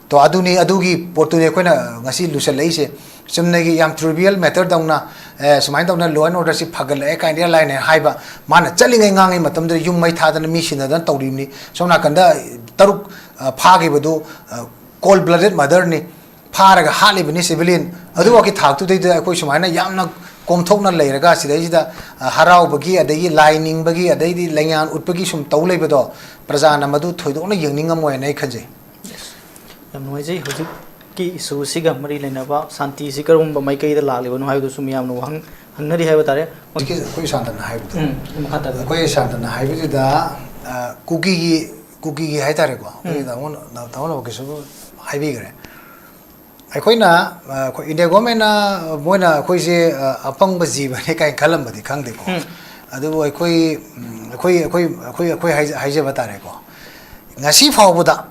ꯇꯣ ꯑꯗꯨꯅꯤ, ꯑꯗꯨꯒꯤ ꯄꯣꯠꯇꯨꯅꯤ ꯑꯩꯈꯣꯏꯅ ꯉꯁꯤ ꯂꯨꯁꯜꯂꯛꯏꯁꯦ꯫ ꯆꯨꯝꯅꯒꯤ ꯌꯥꯝ ꯇ꯭ꯔꯤꯚꯤꯌꯦꯜ ꯃꯦꯇꯔꯗꯧꯅ, ꯑꯦ, ꯁꯨꯃꯥꯏꯅ ꯇꯧꯅ ꯂꯣ ꯑꯦꯟ ꯑꯣꯔꯗꯔꯁꯤ ꯐꯒꯠꯂꯛꯑꯦ ꯀꯥꯏꯅ ꯏꯌꯥꯔ ꯂꯥꯏꯟꯅ ꯍꯥꯏꯕ, ꯃꯥꯅ ꯆꯠꯂꯤꯉꯩ ꯉꯥꯡꯉꯩ ꯃꯇꯝꯗꯨꯗ ꯌꯨꯝ ꯃꯩ ꯊꯥꯗꯅ ꯃꯤ ꯁꯤꯟꯅꯗꯅ ꯇꯧꯔꯤꯕꯅꯤ꯫ ꯁꯣꯝ ꯅꯥꯀꯟꯗ ꯇꯔꯨꯛ, ꯑ, ꯐꯥꯈꯤꯕꯗꯨ, ꯑ, ꯀꯣꯜ ꯕ꯭ꯂꯗꯦꯗ ꯃꯔꯗꯔꯅꯤ, ꯐꯥꯔꯒ ꯍꯥꯠꯂꯤꯕꯅꯤ ꯁꯤꯚꯤꯂꯤꯌꯟ꯫ ꯑꯗꯨꯐꯥꯎꯒꯤ ꯊꯥꯛꯇꯨꯗꯩꯗ ꯑꯩꯈꯣꯏ ꯁꯨꯃꯥꯏꯅ ꯌꯥꯝꯅ ꯀꯣꯝꯊꯣꯛꯅ ꯂꯩꯔꯒ ꯁꯤꯗꯩꯁꯤꯗ, ꯑ, ꯍꯔꯥꯎꯕꯒꯤ, ꯑꯗꯒꯤ ꯂꯥꯏ ꯅꯤꯡꯕꯒꯤ, ꯑꯗꯩꯗꯤ ꯂꯩꯉꯥꯟ ꯎꯠꯄꯒꯤ ꯁꯨꯝ ꯇꯧ ꯂꯩꯕꯗꯣ, ꯄ꯭ꯔꯖꯥꯅ ꯃꯗꯨ ꯊꯣꯏꯗꯣꯛꯅ ꯌꯦꯡꯅꯤꯡꯉꯝꯃꯣꯏꯅ ꯑꯩ ꯈꯟꯖꯩ꯫ ꯌꯥꯝ ꯅꯨꯡꯉꯥꯏꯖꯩ꯫ ꯍꯧꯖꯤꯛꯀꯤ ꯏꯁꯨꯁꯤꯒ ꯃꯔꯤ ꯂꯩꯅꯕ ꯁꯥꯟꯇꯤꯁꯤ ꯀꯔꯝꯕ ꯃꯥꯏꯀꯩꯗ ꯂꯥꯛꯂꯤꯕꯅꯣ ꯍꯥꯏꯕꯗꯨꯁꯨ ꯃꯤꯌꯥꯝꯅ ꯋꯥꯍꯪ ꯍꯪꯅꯔꯤ ꯍꯥꯏꯕ ꯇꯥꯔꯦ꯫ ꯍꯧꯖꯤꯛꯀꯤ ꯑꯩꯈꯣꯏ ꯁꯥꯟꯇꯅ ꯍꯥꯏꯕꯗꯣ, ꯎꯝ, ꯃꯈꯥ ꯇꯥꯕꯤꯌꯨ꯫ ꯑꯩꯈꯣꯏ ꯁꯥꯟꯇꯅ ꯍꯥꯏꯕꯁꯤꯗ, ꯑ, ꯀꯨꯀꯤꯒꯤ, ꯀꯨꯀꯤꯒꯤ ꯍꯥꯏꯇꯥꯔꯦꯀꯣ, ꯑꯩꯈꯣꯏ ꯇꯥꯃꯣ, ꯇꯥꯃꯣ ꯅꯕꯀꯤꯁꯨ ꯍꯥꯏꯕꯤꯈ꯭ꯔꯦ꯫ ꯑꯩꯈꯣꯏꯅ, ꯑ, ꯑꯩꯈꯣꯏ ꯏꯟꯗꯤꯌꯥ ꯒꯣꯔꯃꯦꯟꯅ, ꯃꯣꯏꯅ ꯑꯩꯈꯣꯏꯁꯦ, ꯑ, ꯑꯄꯪꯕ ꯖꯤꯕꯅꯦ ꯀꯥꯏꯅ ꯈꯜꯂꯝꯕꯗꯤ ꯈꯪꯗꯦꯀꯣ꯫ ꯎꯝ꯫ ꯑꯗꯨꯕꯨ ꯑꯩꯈꯣꯏ, ꯎꯝ, ꯑꯩꯈꯣꯏ, ꯑꯩꯈꯣꯏ, ꯑꯩꯈꯣꯏ, ꯑꯩꯈꯣꯏ ꯍꯥꯏꯖ-, ꯍꯥꯏꯖꯕ ꯇꯥꯔꯦꯀꯣ꯫ ꯉꯁꯤ ꯐꯥꯎꯕꯗ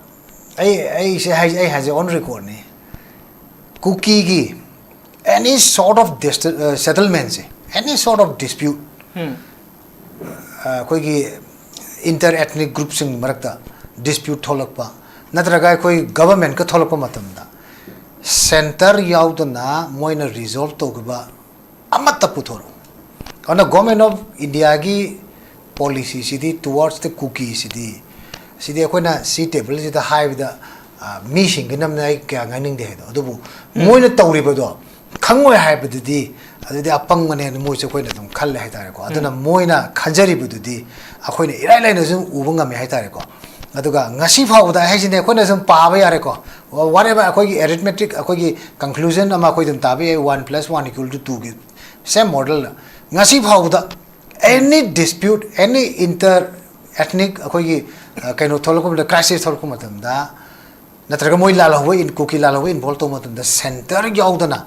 ꯑꯩ, ꯑꯩꯁꯦ ꯍꯥꯏ-, ꯑꯩ ꯍꯥꯏꯖꯩ, on recordꯅꯤ, ꯀꯨꯀꯤꯒꯤ any sort of dist-, ꯑ, settlementꯁꯦ, any sort of dispute, ꯎꯝ꯫ ꯑ, ꯑꯩꯈꯣꯏꯒꯤ inter ethnic groupꯁꯤꯡ ꯃꯔꯛꯇ dispute ꯊꯣꯛꯂꯛꯄ, ꯅꯠꯇ꯭ꯔꯒ ꯑꯩꯈꯣꯏ ꯒꯚꯔꯟꯃꯦꯟꯠꯀ ꯊꯣꯛꯂꯛꯄ ꯃꯇꯝꯗ, ꯁꯦꯟꯇꯔ ꯌꯥꯎꯗꯅ ꯃꯣꯏꯅ ꯔꯤꯖꯣꯜꯕ ꯇꯧꯈꯤꯕ ꯑꯃꯠꯇ ꯄꯨꯊꯣꯔꯛꯎ꯫ ꯑꯗꯨꯅ ꯒꯣꯔꯃꯦꯟ ꯑꯣꯐ ꯏꯟꯗꯤꯌꯥꯒꯤ ꯄꯣꯂꯤꯁꯤꯁꯤꯗꯤ towards the ꯀꯨꯀꯤꯁꯤꯗꯤ, ꯁꯤꯗꯤ ꯑꯩꯈꯣꯏꯅ ꯁꯤ ꯇꯦꯕꯜꯁꯤꯗ ꯍꯥꯏꯕꯗ, ꯑ, ꯃꯤꯁꯤꯡꯒꯤꯅ ꯑꯩ ꯀꯌꯥ ꯉꯥꯡꯅꯤꯡꯗꯦ ꯍꯥꯏꯗꯣ, ꯑꯗꯨꯕꯨ ꯃꯣꯏꯅ ꯇꯧꯔꯤꯕꯗꯣ ꯈꯪꯉꯣꯏ ꯍꯥꯏꯕꯗꯨꯗꯤ, ꯑꯗꯨꯗꯤ ꯑꯄꯪꯕꯅꯦꯅ ꯃꯣꯏꯁꯦ ꯑꯩꯈꯣꯏꯅ ꯑꯗꯨꯝ ꯈꯜꯂꯦ ꯍꯥꯏꯇꯥꯔꯦꯀꯣ꯫ ꯑꯗꯨꯅ ꯃꯣꯏꯅ ꯈꯟꯖꯔꯤꯕꯗꯨꯗꯤ ꯑꯩꯈꯣꯏꯅ ꯏꯔꯥꯏ ꯂꯥꯏꯅ ꯁꯨꯝ ꯎꯕ ꯉꯝꯃꯦ ꯍꯥꯏꯇꯥꯔꯦꯀꯣ꯫ ꯑꯗꯨꯒ ꯉꯁꯤ ꯐꯥꯎꯕꯗ ꯍꯥꯏꯁꯤꯅꯦ, ꯑꯩꯈꯣꯏꯅ ꯁꯨꯝ ꯄꯥꯕ ꯌꯥꯔꯦꯀꯣ, whatever ꯑꯩꯈꯣꯏꯒꯤ arithmetic, ꯑꯩꯈꯣꯏꯒꯤ conclusion ꯑꯃ ꯑꯩꯈꯣꯏ ꯑꯗꯨꯝ ꯇꯥꯕ ꯌꯥꯏ, one plus one equal to twoꯒꯤ same modelꯗ ꯉꯁꯤ ꯐꯥꯎꯕꯗ any dispute, any inter ethnic ꯑꯩꯈꯣꯏꯒꯤ, ꯑ, ꯀꯩꯅꯣ ꯊꯣꯛꯂꯛꯄ ꯃꯇꯝꯗ, crisis ꯊꯣꯛꯂꯛꯄ ꯃꯇꯝꯗ, ꯅꯠꯇ꯭ꯔꯒ ꯃꯣꯏ ꯂꯥꯜꯍꯧꯕ, ꯀꯨꯀꯤ ꯂꯥꯜꯍꯧꯕ involve ꯇꯧꯕ ꯃꯇꯝꯗ ꯁꯦꯟꯇꯔ ꯌꯥꯎꯗꯅ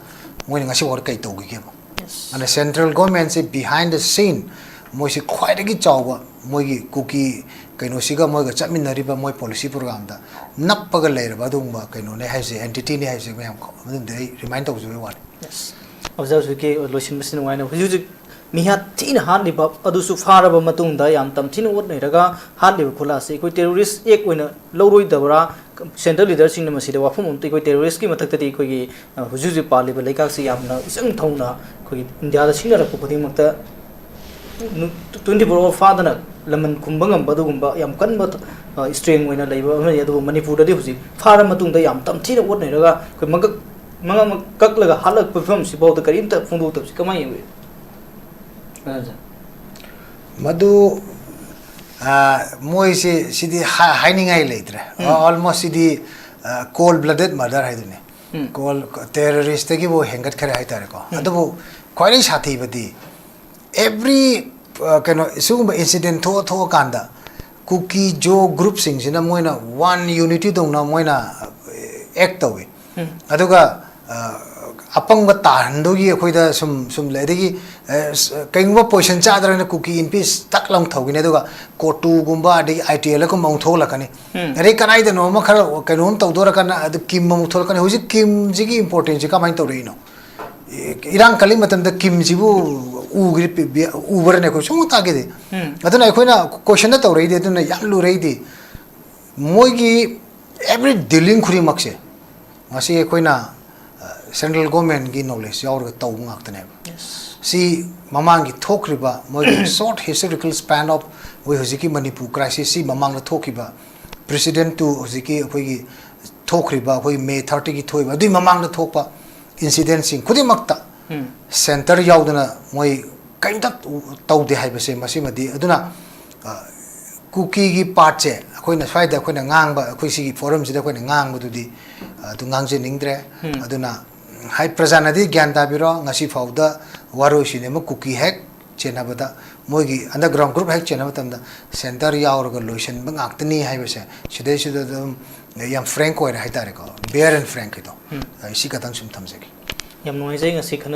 ꯃꯣꯏꯅ ꯉꯁꯤ ꯐꯥꯎꯕꯗ ꯀꯩ ꯇꯧꯈꯤꯒꯦꯕ? ꯑꯗꯨꯅ ꯁꯦꯟꯇ꯭ꯔꯦꯜ ꯒꯣꯔꯃꯦꯟꯁꯦ behind the scene ꯃꯣꯏꯁꯤ ꯈ꯭ꯋꯥꯏꯗꯒꯤ ꯆꯥꯎꯕ, ꯃꯣꯏꯒꯤ ꯀꯨꯀꯤ ꯀꯩꯅꯣꯁꯤꯒ ꯃꯣꯏꯒ ꯆꯠꯃꯤꯟꯅꯔꯤꯕ ꯃꯣꯏ ꯄꯣꯂꯤꯁꯤ ꯄ꯭ꯔꯣꯒ꯭ꯔꯥꯝꯗ ꯅꯞꯄꯒ ꯂꯩꯔꯕ ꯑꯗꯨꯒꯨꯝꯕ ꯀꯩꯅꯣꯅꯦ ꯍꯥꯏꯁꯦ, ꯑꯦꯟꯇꯤꯇꯤꯅꯦ ꯍꯥꯏꯁꯦ ꯃꯌꯥꯝ ꯀꯣ꯫ ꯑꯗꯨꯝꯗꯤ ꯑꯩ ꯔꯤꯃꯥꯏꯟ ꯇꯧꯖꯕꯒꯤ ꯋꯥꯅꯤ꯫ ꯑꯣꯖꯥ ꯍꯧꯖꯤꯛꯀꯤ ꯂꯣꯏꯁꯤꯟꯕꯁꯤ ꯅꯨꯡꯉꯥꯏꯅ ꯍꯧꯖꯤꯛ ꯍꯧꯖꯤꯛ ꯃꯤꯍꯥꯠ ꯊꯤꯅ ꯍꯥꯠꯂꯤꯕ ꯑꯗꯨꯁꯨ ꯐꯥꯔꯕ ꯃꯇꯨꯡꯗ ꯌꯥꯝ ꯇꯝꯊꯤꯅ ꯑꯣꯠꯅꯩꯔꯒ ꯍꯥꯠꯂꯤꯕ ꯈꯨꯠꯂꯥꯁꯤ ꯑꯩꯈꯣꯏ terrorist act ꯑꯣꯏꯅ ꯂꯧꯔꯣꯏꯗꯕ꯭ꯔꯥ? Central leaderꯁꯤꯡꯅ ꯃꯁꯤꯗ ꯋꯥꯐꯝ ꯑꯃꯠꯇ ꯑꯩꯈꯣꯏ terroristꯀꯤ ꯃꯊꯛꯇꯗꯤ ꯑꯩꯈꯣꯏꯒꯤ, ꯑ, ꯍꯧꯖꯤꯛ ꯍꯧꯖꯤꯛ ꯄꯥꯜꯂꯤꯕ ꯂꯩꯉꯥꯛꯁꯤ ꯌꯥꯝꯅ ꯏꯆꯪ ꯊꯧꯅ ꯑꯩꯈꯣꯏꯒꯤ ꯏꯟꯗꯤꯌꯥꯗ ꯁꯤꯡꯅꯔꯛꯄ ꯈꯨꯗꯤꯡꯃꯛꯇ ꯇ꯭ꯋꯦꯟꯇꯤ ꯐꯣꯔ ꯑꯋꯥꯔ ꯐꯥꯗꯅ ꯂꯃꯟ ꯈꯨꯝꯕ ꯉꯝꯕ ꯑꯗꯨꯒꯨꯝꯕ ꯌꯥꯝ ꯀꯟꯕ, ꯑ, strength ꯑꯣꯏꯅ ꯂꯩꯕ ꯑꯃꯅꯤ꯫ ꯑꯗꯨꯕꯨ ꯃꯅꯤꯄꯨꯔꯗꯗꯤ ꯍꯧꯖꯤꯛ ꯐꯥꯔ ꯃꯇꯨꯡꯗ ꯌꯥꯝ ꯇꯝꯊꯤꯅ ꯑꯣꯠꯅꯔꯒ ꯑꯩꯈꯣꯏ ꯃꯉꯛ, ꯃꯉꯛ ꯀꯛꯂꯒ ꯍꯥꯠꯂꯛꯄ ꯐꯤꯕꯝꯁꯤꯐꯥꯎꯗ ꯀꯔꯤꯝꯇ ꯐꯣꯡꯗꯣꯛꯇꯕꯁꯤ ꯀꯃꯥꯏꯅ ꯌꯦꯡꯕꯤ? ꯃꯗꯨ, ꯑ, ꯃꯣꯏꯁꯦ ꯁꯤꯗꯤ ꯍꯥ-, ꯍꯥꯏꯅꯤꯡꯉꯥꯏ ꯂꯩꯇ꯭ꯔꯦ꯫ ꯎꯝ꯫ Almost ꯁꯤꯗꯤ, ꯑ, cold blooded murder ꯍꯥꯏꯗꯨꯅꯤ꯫ ꯎꯝ꯫ Cold, terroristꯇꯒꯤꯕꯨ ꯍꯦꯟꯒꯠꯈ꯭ꯔꯦ ꯍꯥꯏꯇꯥꯔꯦꯀꯣ꯫ ꯎꯝ꯫ ꯑꯗꯨꯕꯨ ꯈ꯭ꯋꯥꯏꯗꯒꯤ ꯁꯥꯊꯤꯕꯗꯤ every, ꯑ, ꯀꯩꯅꯣ, ꯁꯤꯒꯨꯝꯕ incident ꯊꯣꯛꯑ ꯊꯣꯛꯑꯀꯥꯟꯗ ꯀꯨꯀꯤ ꯖꯣ groupꯁꯤꯡꯁꯤꯅ ꯃꯣꯏꯅ one unity ꯇꯧꯅ ꯃꯣꯏꯅ, ꯑ, act ꯇꯧꯏ꯫ ꯎꯝ꯫ ꯑꯗꯨꯒ, ꯑ, ꯑꯄꯪꯕ ꯇꯥꯍꯟꯗꯨꯒꯤ ꯑꯩꯈꯣꯏꯗ ꯁꯨꯝ, ꯁꯨꯝ ꯂꯩ꯫ ꯑꯗꯒꯤ, ꯑ, ꯁ-, ꯀꯩꯒꯨꯝꯕ position ꯆꯥꯗ꯭ꯔꯒꯅ ꯀꯨꯀꯤ in peace ꯇꯛ ꯂꯥꯎ ꯊꯧꯈꯤꯅꯤ꯫ ꯑꯗꯨꯒ ꯀꯣꯇꯨꯒꯨꯝꯕ ꯑꯗꯒꯤ ITLꯒꯨꯝꯕ ꯑꯃꯨꯛ ꯊꯣꯛꯂꯛꯀꯅꯤ꯫ ꯎꯝ꯫ ꯑꯗꯩ ꯀꯗꯥꯏꯗꯅꯣ ꯑꯃ ꯈꯔ ꯀꯩꯅꯣꯝ ꯇꯧꯗꯣꯔꯀꯥꯟꯗ ꯑꯗꯨ ꯀꯤꯝ ꯑꯃꯨꯛ ꯊꯣꯛꯂꯛꯀꯅꯤ꯫ ꯍꯧꯖꯤꯛ ꯀꯤꯝꯁꯤꯒꯤ importanceꯁꯤ ꯀꯃꯥꯏꯅ ꯇꯧꯔꯛꯏꯅꯣ? ꯏ-, ꯏꯔꯥꯡ ꯀꯜꯂꯤ ꯃꯇꯝꯗ ꯀꯤꯝꯁꯤꯕꯨ ꯎꯈ꯭ꯔꯤ-, ꯄꯤ-, ꯄꯤ-, ꯎꯕ꯭ꯔꯅꯦ ꯑꯩꯈꯣꯏ? ꯁꯨꯡꯎ ꯇꯥꯈꯤꯗꯦ꯫ ꯎꯝ꯫ ꯑꯗꯨꯅ ꯑꯩꯈꯣꯏꯅ questionꯗ ꯇꯧꯔꯛꯏꯗꯤ, ꯑꯗꯨꯅ ꯌꯥꯝ ꯂꯨꯔꯛꯏꯗꯤ꯫ ꯃꯣꯏꯒꯤ every dealing ꯈꯨꯗꯤꯡꯃꯛꯁꯦ ꯉꯁꯤ ꯑꯩꯈꯣꯏꯅ, ꯑ, central governmentꯀꯤ knowledge ꯌꯥꯎꯔꯒ ꯇꯧꯕ ꯉꯥꯛꯇꯅꯦꯕ꯫ Yes꯫ ꯁꯤ ꯃꯃꯥꯡꯒꯤ ꯊꯣꯛꯈ꯭ꯔꯤꯕ ꯃꯣꯏꯒꯤ short historical span of ꯑꯩꯈꯣꯏ ꯍꯧꯖꯤꯛꯀꯤ ꯃꯅꯤꯄꯨꯔ crisis ꯁꯤ ꯃꯃꯥꯡꯗ ꯊꯣꯛꯈꯤꯕ precedent to ꯍꯧꯖꯤꯛꯀꯤ ꯑꯩꯈꯣꯏꯒꯤ ꯊꯣꯛꯈ꯭ꯔꯤꯕ ꯑꯩꯈꯣꯏꯒꯤ May thirtyꯒꯤ ꯊꯣꯛꯏꯕ ꯑꯗꯨꯒꯤ ꯃꯃꯥꯡꯗ ꯊꯣꯛꯄ incidentꯁꯤꯡ ꯈꯨꯗꯤꯡꯃꯛꯇ ꯎꯝ꯫ Centre ꯌꯥꯎꯗꯅ ꯃꯣꯏ ꯀꯔꯤꯝꯇ ꯇꯧꯗꯦ ꯍꯥꯏꯕꯁꯦ ꯃꯁꯤꯃꯗꯤ꯫ ꯑꯗꯨꯅ, ꯑ, ꯀꯨꯀꯤꯒꯤ partꯁꯦ ꯑꯩꯈꯣꯏꯅ ꯁ꯭ꯋꯥꯏꯗ ꯑꯩꯈꯣꯏꯅ ꯉꯥꯡꯕ, ꯑꯩꯈꯣꯏ ꯁꯤꯒꯤ forumꯁꯤꯗ ꯑꯩꯈꯣꯏꯅ ꯉꯥꯡꯕꯗꯨꯗꯤ, ꯑ, ꯑꯗꯨ ꯉꯥꯡꯖꯅꯤꯡꯗ꯭ꯔꯦ꯫ ꯎꯝ꯫ ꯑꯗꯨꯅ, ꯎꯝ, ꯍꯥꯏ, ꯄ꯭ꯔꯖꯥꯅꯗꯤ ꯒ꯭ꯌꯥꯟ ꯇꯥꯕꯤꯔꯣ, ꯉꯁꯤ ꯐꯥꯎꯗ ꯋꯥꯔꯣꯏꯁꯤꯟ ꯑꯃ ꯀꯨꯀꯤ ꯍꯦꯛ ꯆꯦꯟꯅꯕꯗ, ꯃꯣꯏꯒꯤ underground group ꯍꯦꯛ ꯆꯦꯟꯅꯕ ꯃꯇꯝꯗ Centre ꯌꯥꯎꯔꯒ ꯂꯣꯏꯁꯤꯟꯕ ꯉꯥꯛꯇꯅꯤ ꯍꯥꯏꯕꯁꯦ ꯁꯤꯗꯩꯁꯤꯗ ꯑꯗꯨꯝ ꯌꯥꯝ frank ꯑꯣꯏꯔꯦ ꯍꯥꯏꯇꯥꯔꯦꯀꯣ, bare and frankꯀꯤꯗꯣ꯫ ꯎꯝ꯫ ꯑ, ꯁꯤ ꯈꯛꯇꯪ ꯁꯨꯝ ꯊꯝꯖꯒꯦ꯫ ꯌꯥꯝ ꯅꯨꯡꯉꯥꯏꯖꯩ ꯉꯁꯤ ꯈꯟꯅ